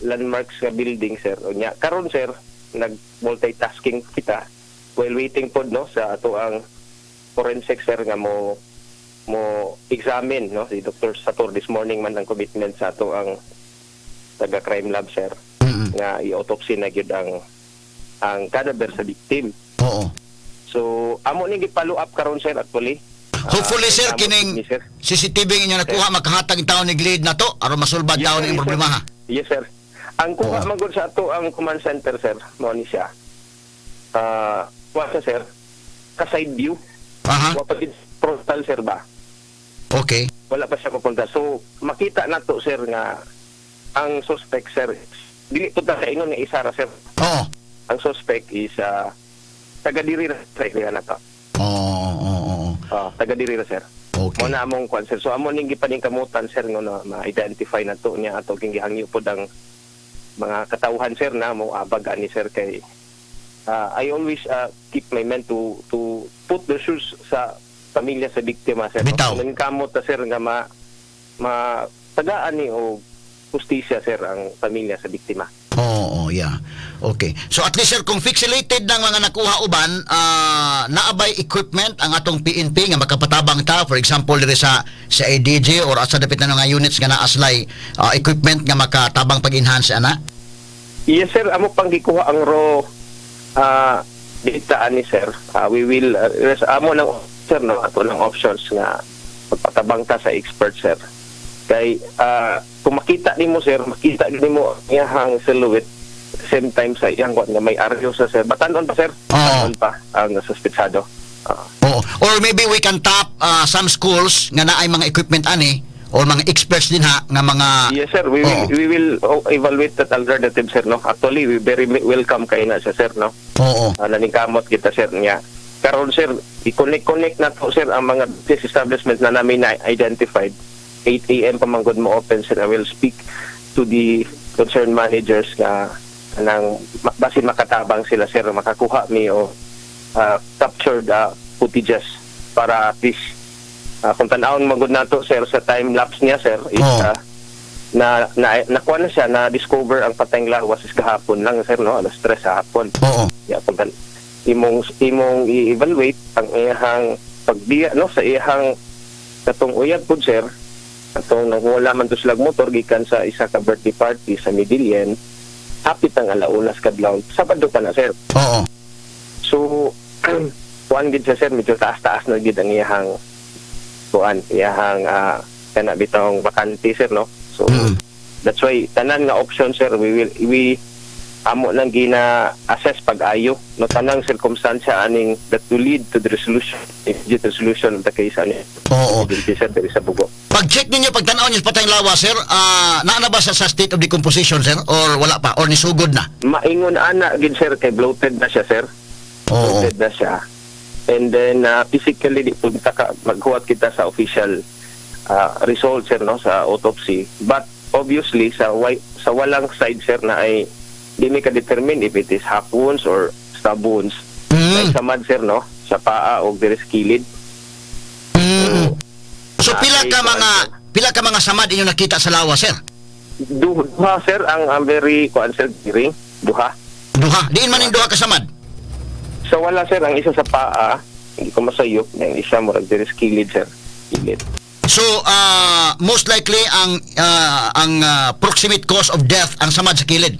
landmarks nga building, sir. Unya karon, sir, nag multitasking kita while waiting pod, no, sa ato ang forensic, sir, nga mo examine, no, si Dr. Sator. This morning man ang commitment sa ato ang taga crime lab, sir, nga i-autopsy na gyud ang cadaver sa victim. So amo ni gi-follow up karon, sir, actually. Hopefully, sir, amo kining ni, sir. CCTV inyo nakuha makahatag ang taon ni lead na to aron masulbad taon Sir, ang yes, problema sir. ha. Yes, sir. Ang kuha man gud sa ato ang command center, sir, mao ni siya. Kuha siya, sir, ka side view. Wa pa gid frontal, sir, ba? Wala pa siya pupunta. So makita nato, sir, nga ang suspect, sir, dili po ta ingon nga isa ra, sir. Ang suspect is taga diri ra sa area na to. Oo. Taga diri ra, sir. Mo na among kwan, sir. So amo ning gipaningkamutan, sir, nga na ma-identify na to niya. Ato king gihangyo pod ang mga katawhan, sir, na mo abag ani, sir, kay I always keep my men to put the shoes sa pamilya sa biktima, sir. Bitaw. No? Nangkamot ta, sir, nga ma ma tagaan ni og hustisya, sir, ang pamilya sa biktima. Oo, yeah. Okay. So at least, sir, kung pixelated ng mga nakuha uban, naabay equipment ang atong PNP nga makapatabang ta, for example diri sa ADG or sa dapit na nga units nga naaslay equipment nga makatabang pag-enhance ana? Yes, sir, amo pang gikuha ang raw data ani, sir. We will yes, amo ng sir, no, ato ng options nga magpatabang ta sa expert, sir. Kay kung makita nimo, sir, makita nimo ang iyahang silhouette same time sa iyang kuan nga may aryo sa, sir. Batanon pa, sir. Oo. Batanon pa ang suspetsado. Oo. Or maybe we can tap some schools nga naay mga equipment ani. or mga experts din ha nga mga Yes, sir. We will Oo. We will, oh, evaluate that alternative, sir, no. Actually, we very welcome kay na siya, sir, no. Naningkamot kita, sir, niya. Karon, sir, i-connect-connect na to, sir, ang mga business establishment na namin na identified. 8 a.m. pa man gud mo open, sir. I will speak to the concerned managers nga nang basin makatabang sila, sir, makakuha mi o captured footages para at least kung tan-awon magud nato, sir, sa time lapse niya, sir, is na na nakuha na siya, na discover ang patayng lawas is kahapon lang, sir, no, alas 3 sa hapon. Ya, kung imong i-evaluate ang iyahang pagbiya, no, sa iyahang katong uyab pud, sir, katong nangwala man to silag motor gikan sa isa ka birthday party sa Medellin, hapit ang alaunas kadlawon, Sabado pa na, sir. So kuan gid siya, sir, medyo taas-taas na gid ang iyahang kuan, iyahang kana bitawng bakante, sir, no. So that's why tanan nga option, sir, we will we amo nang gina-assess pag-ayo, no, tanang sirkumstansya aning that will lead to the resolution, immediate resolution of the case ani agency, sir, diri sa Bogo. Pag-check ninyo, pag tanaw niyo sa patayng lawas, sir, naa na ba sa state of decomposition, sir, or wala pa or nisugod na? Maingon ana gid, sir, kay bloated na siya, sir. Bloated na siya and then physically di punta ka maghuwat kita sa official result, sir, no, sa autopsy, but obviously sa walang side, sir, na ay di mi ka-determine if it is hack wounds or stab wounds. Like samad, sir, no, sa paa o diri sa kilid. So pila ka mga samad inyo nakita sa lawas, sir? Duha, sir, ang very kuan, sir, ring duha. Duha. Diin man ning duha ka samad? Sa wala, sir, ang isa sa paa, hindi ko masayop, ang isa murag diri sa kilid, sir, kilid. So most likely ang proximate cause of death ang samad sa kilid.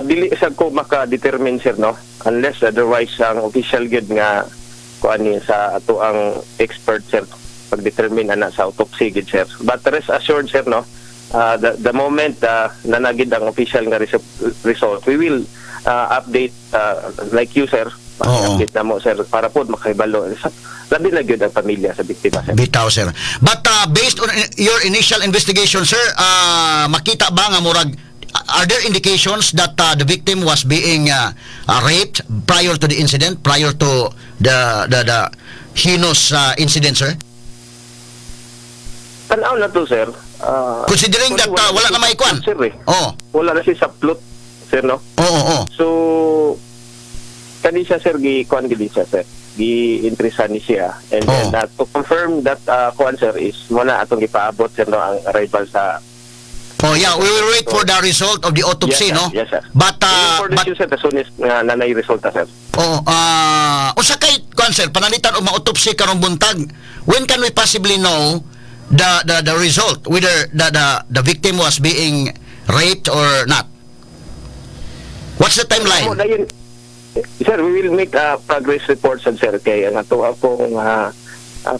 Dili sa ko maka-determine, sir, no, unless otherwise ang official gyud nga kuan ni sa ato ang expert, sir, pag-determine ana sa autopsy gid, sir. But rest assured, sir, no, the moment nanagid ang official nga result, we will update like you, sir. Update na mo, sir, para po makahibalo labi na gyud ang pamilya sa biktima, sir. Bitaw, sir. But based on your initial investigation, sir, makita ba nga murag are there indications that the victim was being raped prior to the incident, prior to the heinous incident, sir? Tanaw na to, sir. Considering that wala na may kwan. Sir, eh. Wala na siya sa plot, sir, no. Oo. So, kani siya, sir, gi kuan gid siya, sir. Gi interesan ni siya. And then to confirm that kuan, sir, is mo na atong gipaabot, sir, no, ang arrival sa Oh yeah, we will wait for the result of the autopsy, Yes, sir. no? Yes, sir. But for this but you, sir, as soon as nga nanay resulta, sir. Oh, usa kay kuan, sir, pananglitan og ma-autopsy karong buntag. When can we possibly know the result whether the victim was being raped or not? What's the timeline? Mo dayon, sir, we will make a progress report sad, sir, kay ang ato akong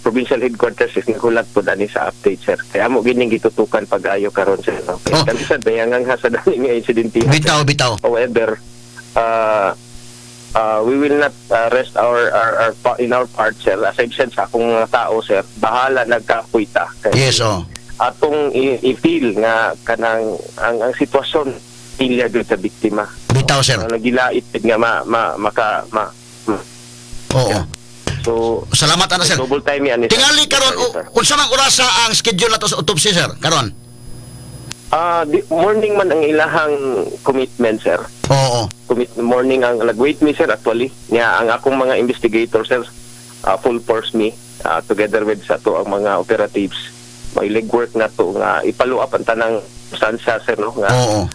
provincial headquarters is nagulat po dani sa update, sir. Kaya mo gining gitutukan pag-ayo karon, sir. No? Kaya kami sad bayangang ha sa dani nga insidente. Bitaw, bitaw. However, we will not rest our in our part, sir. As I've said sa akong mga tao, sir, bahala nagkapoy ta. Kay atong i-feel nga kanang ang sitwasyon pilya gyud sa biktima. Bitaw, sir. Ang nagilait nga ma, ma maka ma, So Salamat ana, sir. double time yan, sir. Tingali karon Yes, sir. unsa mang orasa ang schedule nato sa autopsy, sir? Karon. Morning man ang ilahang commitment, sir. Commit morning ang nag-wait me, sir, actually. Nya ang akong mga investigator, sir, full force me together with sa to ang mga operatives. May legwork na to nga i-follow up ang tanang sansa, sir, no, nga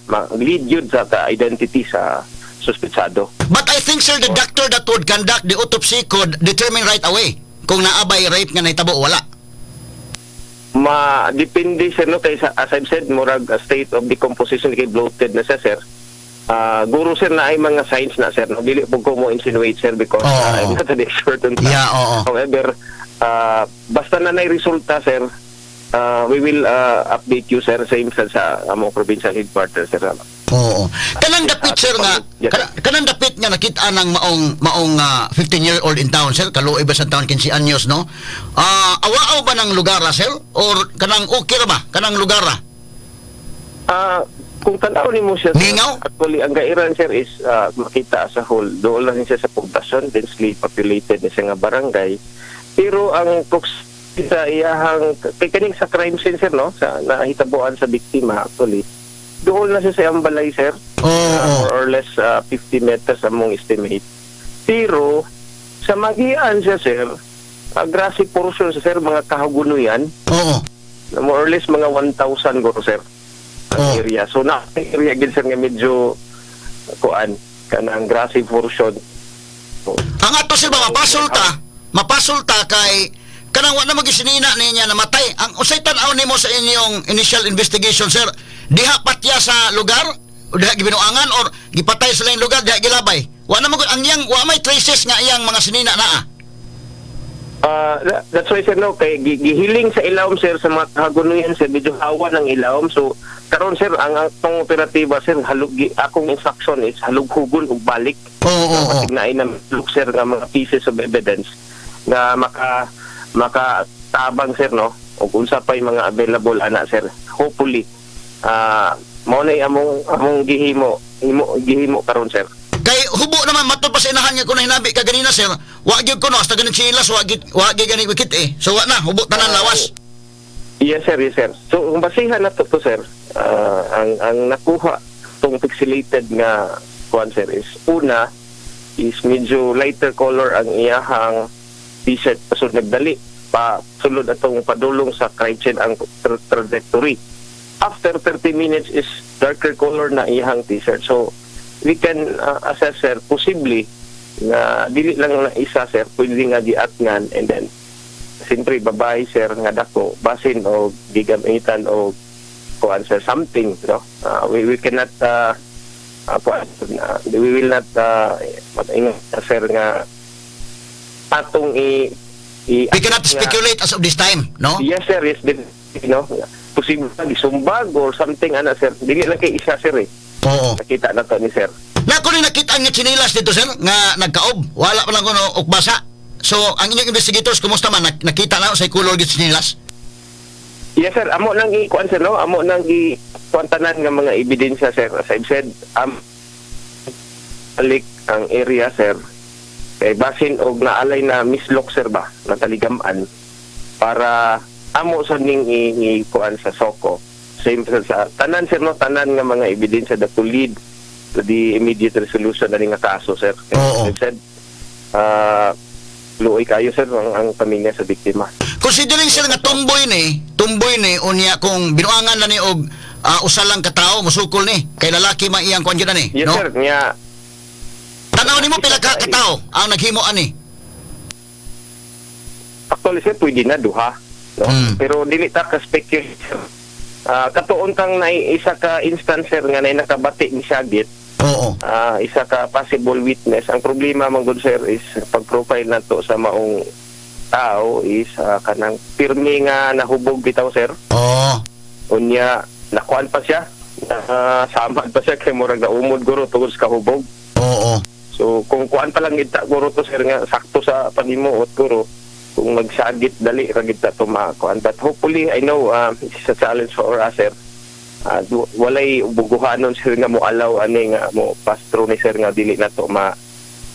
ma-lead yun sa ta identity sa suspetsado. But I think, sir, the doctor that would conduct the autopsy could determine right away kung naa bay rape nga nahitabo o wala. Ma depende, sir, no, kay sa, as I've said, murag a state of decomposition kay bloated na siya, sir. Guro, sir, na ay mga signs na, sir, no, dili po ko mo insinuate, sir, because I'm not an expert on that. Yeah, oo. However, basta na nay resulta, sir, we will update you, sir, same sa among provincial headquarters, sir. Oo. Kanang dapit, sir, nga Yes, sir. kanang dapit nga nakita ng maong 15-year-old in town, sir, kaluoy ba sa taon 15 anyos, no? Awaaw ba ng lugar, sir, or kanang okay ra ba kanang lugar ra? Kung tanaw nimo siya, sir, Mingaw? Actually, ang gairan, sir, is makita sa whole. Doon lang siya sa poblasyon, densely populated na siya nga barangay. Pero ang sa iyahang kay kaning sa crime scene, sir, no, sa nahitabuan sa biktima, actually doon na siya sa iyang balay, sir. More or less 50 meters among estimate. Pero sa magian siya, sir, grassy portion siya, sir, mga kahugunuyan na more or less mga 1,000 guro, sir, ang area. So na area gid, sir, nga medyo kuan kanang grassy portion. So, Ang ato, sir, ba mapasulta kay kanang wa na magisinina niya namatay. Ang usay tan-aw nimo sa inyong initial investigation, sir, diha patya sa lugar, o diha gibinuangan or gipatay sa laing lugar, diha gilabay. Wa na magud ang iyang, wa may traces nga iyang mga sinina naa. That's why, sir, no, kay gihiling sa ilawom, sir, sa mga kahagunuyan, sir, medyo hawa ng ilawom. So karon, sir, ang atong operatiba, sir, halug akong instruction is halughugon ug balik. Oo, oo, oo. Naay na look, sir, nga mga pieces of evidence nga maka tabang, sir, no, ug unsa pay mga available ana, sir. Hopefully mao na among among gihimo himo gihimo karon, sir. Kay hubo naman matod pa sa inahan nga kung hinabi ka ganina, sir. Wa gyud kuno hasta ganin chilas, wa gyud gani wikit eh. So wa na hubo tanan lawas. Yes, sir, yes, sir. So kung basihan na to, sir, ang nakuha tong pixelated nga kuan, sir, is una is medyo lighter color ang iyahang t-shirt so nagdali pa sulod atong padulong sa crime scene ang trajectory. After 30 minutes is darker color na iyahang t-shirt. So we can assess, sir, possibly nga dili lang na isa, sir, pwede nga giatngan and then siyempre babae, sir, nga dako, basin o gigamitan o kuan, sir, something, no. We cannot kuan, we will not ingon, sir, nga atong i We cannot speculate as of this time, no? Yes, sir, yes din, no, posible na gisumbag or something ana, sir. Dili lang kay isa, sir, eh. Nakita na to ni sir. Na ko ni nakita nga tsinilas dito, sir, nga nagkaob. Wala pa lang kuno ukbasa. So ang inyong investigators, kumusta man? Nakita na sa color gid tsinilas? Yes, sir, amo nang i-kuan, sir, no, amo nang i-kuan tanan nga mga ebidensya, sir. As I've said, alik ang area, sir. Kay basin og naalay na mislok, sir, ba, nataligaman para amo sa ning i-kuan sa SOCO. Same sir, sa tanan, sir, no, tanan nga mga ebidensya that to lead to the immediate resolution na nga kaso, sir. As I've said, luoy kayo, sir, ang pamilya sa biktima. Considering, sir, nga tomboy ni unya kung binuangan na ni og usa lang ka tawo musukol ni kay lalaki man iyang kuan gyud ani, Yes, no? sir, nya. Tanaw nimo pila ka katawo ang naghimo ani? Actually, sir, pwede na duha, no? Pero dili ta ka speculate, sir. Katuon tang na isa ka instance, sir, nga nay nakabati ni Sagit. Isa ka possible witness. Ang problema man gud, sir, is pag-profile nato sa maong tao is kanang pirmi nga nahubog bitaw, sir. Unya nakuan pa siya, samad pa siya kay murag naumod guro tungod sa kahubog. So kung kuan pa lang kita guro to, sir, nga sakto sa panimuot guro kung magsagit dali ra gid ta to makuan. But hopefully, I know it's a challenge for us, sir. Walay buguhanon, sir, nga mo alaw ani nga mo pass through ni sir nga dili na to ma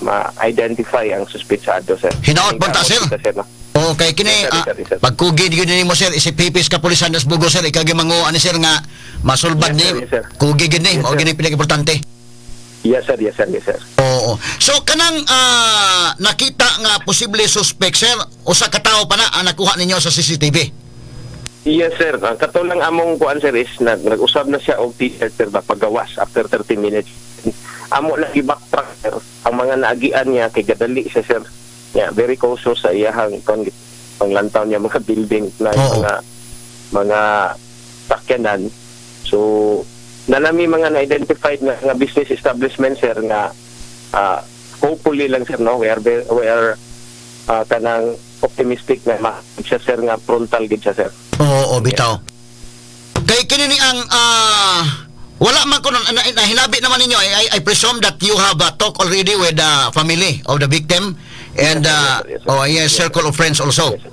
ma-identify ang suspitsado, sir. Hinaot ba ta, sir? Kita, sir, no? Okay, kini Yes, sir, yes, sir, yes, sir. Pagkugi gyud nimo, sir, isip hipis kapulisan das Bugo, sir, ikaw gyud manguha ni sir nga masulbad Yes, ni. sir, yes, sir. Kugi gyud ni, Yes, mao sir. gyud ni pinaka-importante. Yes, sir, yes, sir, yes, sir. Oo. So kanang nakita nga posible suspect, sir, usa ka tawo pa na ang nakuha ninyo sa CCTV? Yes, sir. Ang kato lang among kuan, sir, is nag-usab na siya og t-shirt, sir, ba pagawas after 30 minutes. Amo lang i-backtrack, sir. Ang mga naagian niya kay gadali siya, sir. Yeah, very cautious sa iyahang kon panglantaw niya mga building na mga mga sakyanan. So nanami mga na-identified nga business establishment, sir, nga hopefully lang, sir, no, we are kanang optimistic na ma siya, sir, nga frontal gid siya, sir. Oo, bitaw. Kay kini ni ang Wala man ko na hinabi naman ninyo. I presume that you have talked already with the family of the victim and Yes, sir. Yes, sir. oh yes, Yes, sir. circle of friends also. Yes, sir.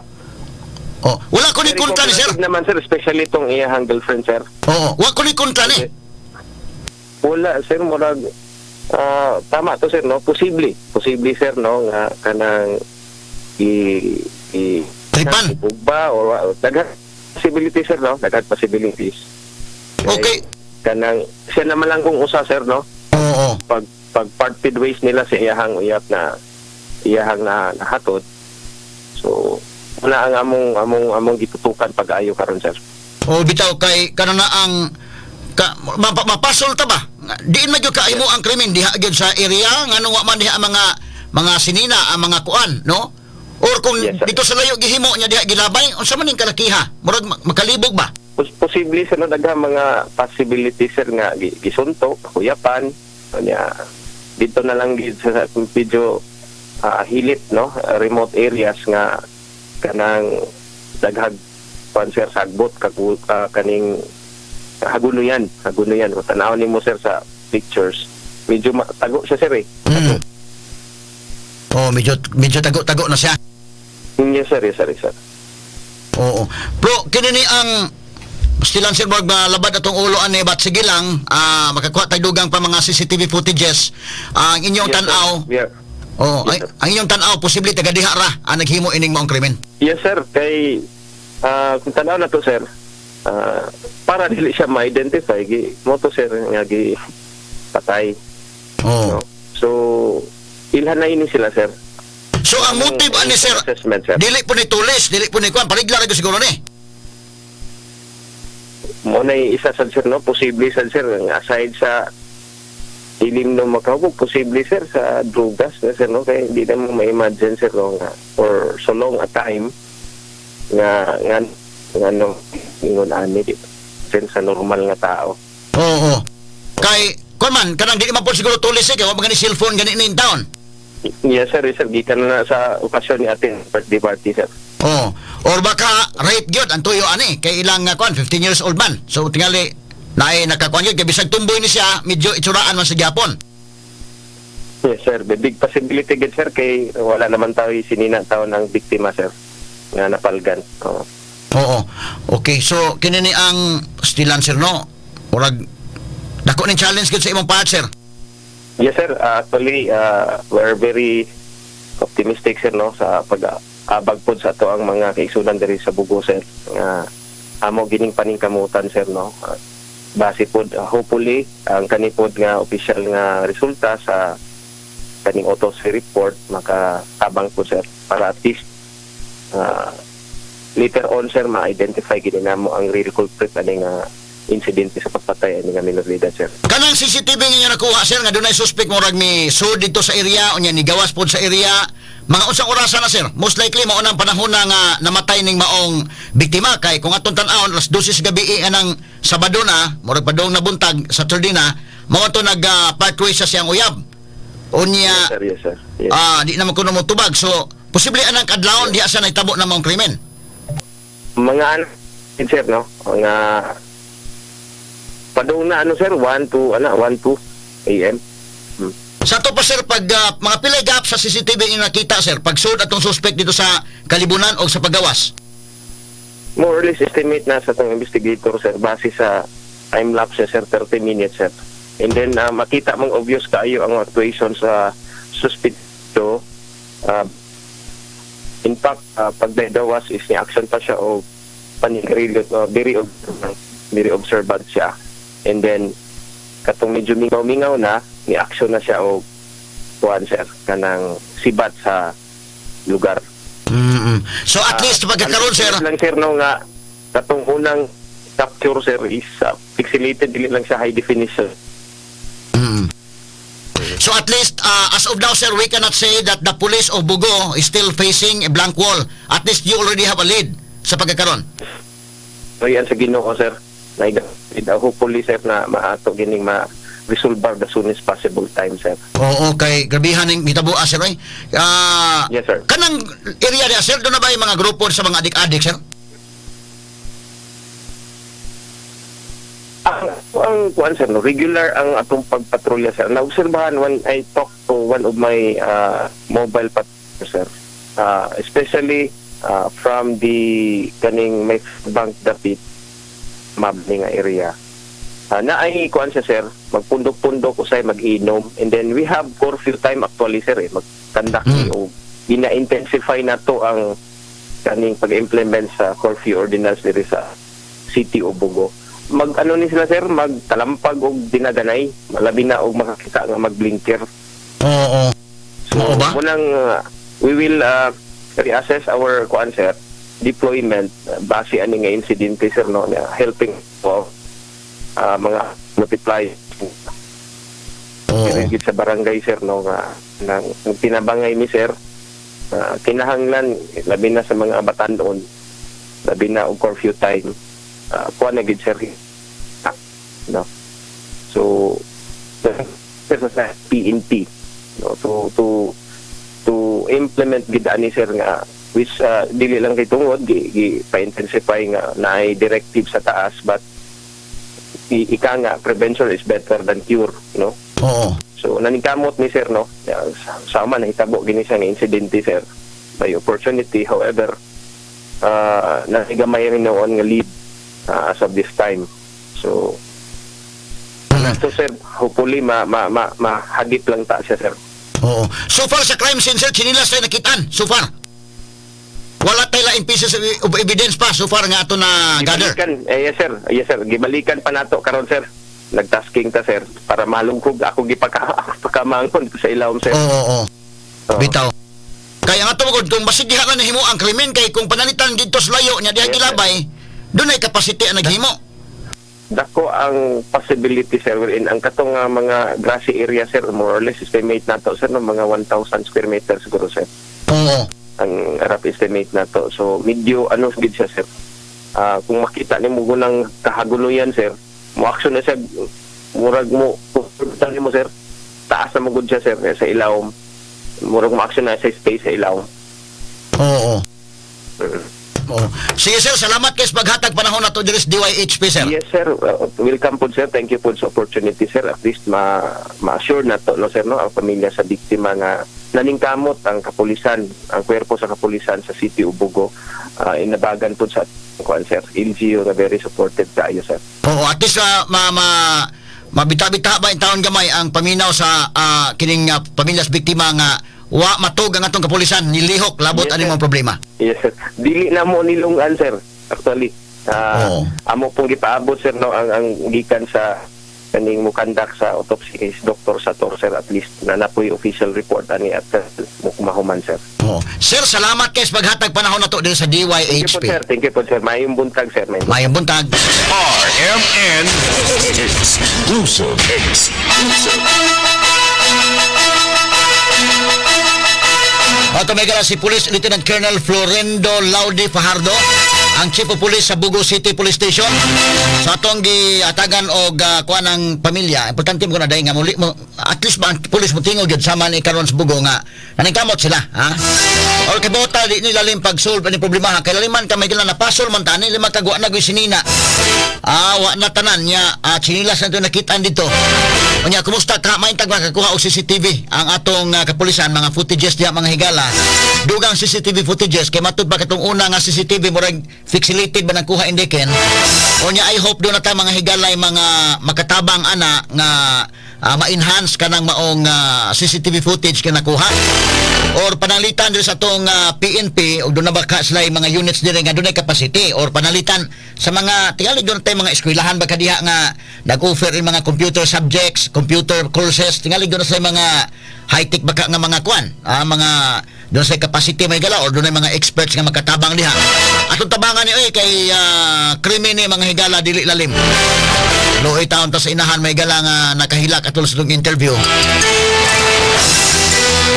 Oh, wala ko ni Very kontra ni, sir. cooperative naman, sir, especially itong iyahang girlfriend, sir. Oo, wa ko ni kontra ni. Wala, sir, murag tama to, sir, no? Posible. Posible, sir, no, nga kanang i Tripan. Ba or daghan possibility, sir, no? Daghan possibilities. Kay kanang siya naman lang kung usa, sir, no? Oo. Pag parted ways nila sa iyahang uyap na iyahang na nahatod. So, una ang among gitutukan pag-ayo karon, sir. O bitaw kay kanang na ang ka, mapasol ta ba? Diin man gyud kaimo ang krimen diha gyud sa area, ngano wa man diha ang mga sinina, ang mga kuan, no? Or kung Yes, sir. dito sa layo gihimo niya diha gilabay, unsa man ning kalakiha? Murag makalibog ba? Posible, sir, no, daghang mga possibilities, sir, nga gisuntok, kuyapan, kanya dito na lang gid sa medyo hilit, no, remote areas nga kanang daghag kuan, sir, sagbot kagu, kaning hagunoyan hagunoyan. Kung tan-awon nimo, sir, sa pictures, medyo tago siya, sir, eh. Oh, medyo medyo tago-tago na siya. Yes, sir, yes, sir, yes, sir. Oo. Pero kini ni ang stilan, sir, wag labad atong ulo ani, but sige lang, makakuha tayo dugang pa mga CCTV footages. Ang inyong Yes, sir. tan-aw, oh, Yes, ay, sir. ang inyong tan-aw, posible taga diha ra ang naghimo ining maong krimen. Yes, sir, kay kung tanaw na to, sir, para dili siya ma-identify gi mo to, sir, nga gi patay. Oh. No? So ilhan na ini sila, sir. So ang motive ani, sir, Assessment, sir. dili po ni tulis, dili po ni kuan, parigla ra gyud siguro ni. Mo na isa sad, sir, no, posible sad, sir, nga aside sa ilim no makahubog, posible, sir, sa drugas na, sir, no, kay hindi na mo ma-imagine, sir, no, nga for so long a time nga no ingon ani di sir sa normal nga tao. Oo. Kay kuan man kanang dili man po siguro tulis eh, kay wa man gani cellphone gani ni in town. Yes, sir, yes, sir, gikan na sa okasyon ni ating birthday party, sir. Oh, or baka rape gyud ang tuyo ani kay ilang kuan, 15 years old man. So tingali naay nakakuan gyud kay bisag tumboy ni siya, medyo itsuraan man sa gyapon. Yes, sir, the big possibility gid, sir, kay wala naman tayo sinina taon ng biktima, sir, nga napalgan. Oo. Oo. Okay, so kini ni ang stilan, sir, no. Murag dako ning challenge gyud sa imong part, sir. Yes, sir. Actually, we're very optimistic, sir, no, sa pag-abag pod sa ato ang mga kaigsunan diri sa Bogo, sir. Nga amo gining paningkamutan, sir, no. Base pod, hopefully, ang kani pod nga official nga resulta sa kaning autopsy report makatabang po, sir, para at least later on, sir, ma-identify gini namo ang real culprit ani nga insidente sa pagpatay ani nga minor de edad, sir. Kanang CCTV nga inyo nakuha, sir, nga dunay suspect murag mi sud dito sa area unya ni gawas pod sa area. Mga unsang orasa na, sir? Most likely mao nang panahon na nga namatay ning maong biktima kay kung atong tan-awon alas 12 sa gabi anang Sabado na, murag padung na buntag, Saturday na, mao to nag parkway sa siyang uyab. Unya Yes, sir, yes, sir. Yes. Di naman kuno mo tubag. So posible anang kadlawon diha sa nahitabo na maong krimen. Mga ano, sir, no, mga padung na ano, sir, 1 to ano, 1 2 AM. Sa ato pa, sir, pag mga pilay gap sa CCTV yung nakita, sir, pag sud atong suspect dito sa kalibunan o sa paggawas? More or less estimate na sa atong investigator, sir, base sa time lapse, sir, 30 minutes, sir. And then makita mong obvious kaayo ang actuation sa suspecto. In fact, pag dawas is ni action pa siya o panigarilyo, very observant siya. And then katong medyo mingaw-mingaw na, ni action na siya o kuan, sir, kanang sibat sa lugar. So at least pagkakaroon, sir, lang, sir, no, nga katong unang capture, sir, is pixelated, dili lang siya high definition. So at least as of now, sir, we cannot say that the police of Bogo is still facing a blank wall. At least you already have a lead sa pagkakaroon. So yan sa Ginoo, sir. Na hopefully, sir, na maato gining ma resolve the soonest possible time, sir. Oo, kay grabihan ning hitabo, sir, oy. Yes, sir. Kanang area diha, sir, doon na ba yung mga grupo sa mga adik-adik, sir? Ang kuan, sir, no, regular ang atong pagpatrolya, sir. Naobserbahan when I talk to one of my mobile patrol, sir. Especially from the kaning may bank dapit mabni nga area. Na ay kuan siya, sir, magpundok-pundok usay mag-inom, and then we have curfew time actually, sir, eh, mag-conduct o gina-intensify na to ang kaning pag-implement sa curfew ordinance diri sa City of Bogo. Mag ano ni sila, sir, magtalampag og dinaganay, labi na og makakita nga magblinker. So Oo ba? Munang we will reassess our kuan, sir, deployment base ani nga insidente, sir, no, na helping po mga multiply gid sa barangay, sir, no, nga nang tinabangay mi, sir, kinahanglan labi na sa mga batan-on, labi na og curfew time, kuan na gid, sir, no. So sir, sa PNP, no, to implement gid ani, sir, nga which dili lang kay tungod gi pa-intensify nga naay directive sa taas, but ika nga prevention is better than cure, no. So naningkamot ni, sir, no. Sama nahitabo gini siya nga insidente, sir, by opportunity. However, nahigamay rin noon nga lead as of this time. So sir, hopefully ma ma ma mahagip lang ta siya, sir. Oo. So far sa crime scene, sir, chinilas tayo nakitaan. So far. Wala tayo laing pieces of evidence pa so far nga ato na gather. Gibalikan, eh, yes, sir. Yes, sir. Gibalikan pa nato karon, sir. Nagtasking ta, sir, para malungkog ako gipaka pakamangon sa ilawom, sir. Oo, oo. Oo. Bitaw. Kaya nga tungod kung basig diha lang nahimo ang krimen kay kung panalitan dito sa layo nya diha Yes, sir. gilabay, dunay capacity ang naghimo. Dako ang possibility, sir, wherein ang katong nga mga grassy area, sir, more or less estimate nato, sir, no, mga 1,000 square meters siguro, sir, ang rough estimate nato. So medyo ano gid siya, sir. Kung makita nimo gunang kahaguloyan, sir, mo action na siya, murag mo mo, sir, taas na mo gud siya, sir, sa ilawom. Murag mo action na sa space sa ilawom. Oo. Sige, sir, salamat kay sa paghatag panahon nato diri sa DYHP, sir. Yes, sir. Welcome po, sir. Thank you po sa opportunity, sir. At least ma ma-assure na to, no, sir, no, ang pamilya sa biktima nga naningkamot ang kapulisan, ang kwerpo sa kapulisan sa City of Bogo. Inabagan po sa kuan, sir. LGU na very supportive kaayo, sir. Oo, at least ma, ma mabita-bita ba in taon gamay ang paminaw sa kining pamilya sa biktima nga wa matug ang atong kapulisan nilihok labot Yes, ani sir. mga problema. Yes, sir. Dili na mo nilungan, sir. Actually, amo pong gipaabot, sir, no, ang gikan sa kaning mukandak sa autopsy kay Dr. Sator, sir, at least na napoy official report ani at mahuman, sir. Oo. Sir, salamat kay sa paghatag panahon nato diri sa Thank you po, DYHP. sir. Thank you po, sir. Maayong buntag, sir. Maayong Mayong buntag. RMN Exclusive. Exclusive. Ato may si Police Lieutenant Colonel Florendo Laude Fajardo, ang Chief of Police sa Bogo City Police Station. Sa atong giatagan og kuan ang pamilya, importante mo na dahil nga muli mo at least ba ang police mo tingog gyud sama ni karon sa Bogo nga naningkamot sila, ha? Or kay bota di nila lalim pag-solve ani problema ha. Kay laliman ka may gila napasol man tani lima kagwa na gyud sinina. Wa na tanan niya chinilas na ito nakitaan dito. Unya, kumusta ka maintag makakuha og CCTV ang atong kapulisan, mga footages diha, mga higala. Dugang CCTV footages kay matud pa katong una nga CCTV murag pixelated ba nang kuha indiken. Unya, I hope do na ta mga higala ay mga makatabang ana nga ma-enhance kanang maong CCTV footage ka nakuha or panalitan diri sa atong PNP og doon na baka sila yung mga units diri nga dunay capacity or panalitan sa mga tingali doon tayo mga eskwelahan ba kadiha nga nag-offer yung mga computer subjects, computer courses, tingali doon na sa mga high-tech baka nga mga kwan, mga doon sa capacity may gala or doon ay mga experts nga makatabang diha. Atong tabangan ni oy kay krimen ni, mga higala, dili lalim. Luoy taon ta sa inahan, may gala, nga nakahilak atol sa itong interview.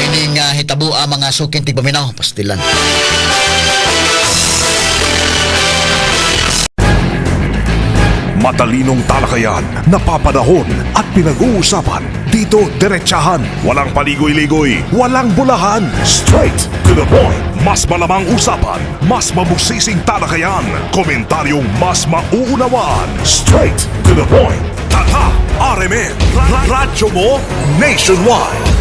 Ining hitabo ang mga sukin tigpaminaw, pastilan. Matalinong talakayan, napapanahon at pinag-uusapan. Dito diretsahan, walang paligoy-ligoy, walang bolahan. Straight to the point. Mas malamang usapan, mas mabusising talakayan, komentaryong mas mauunawaan. Straight to the point. Tatak RMN, Radyo mo nationwide.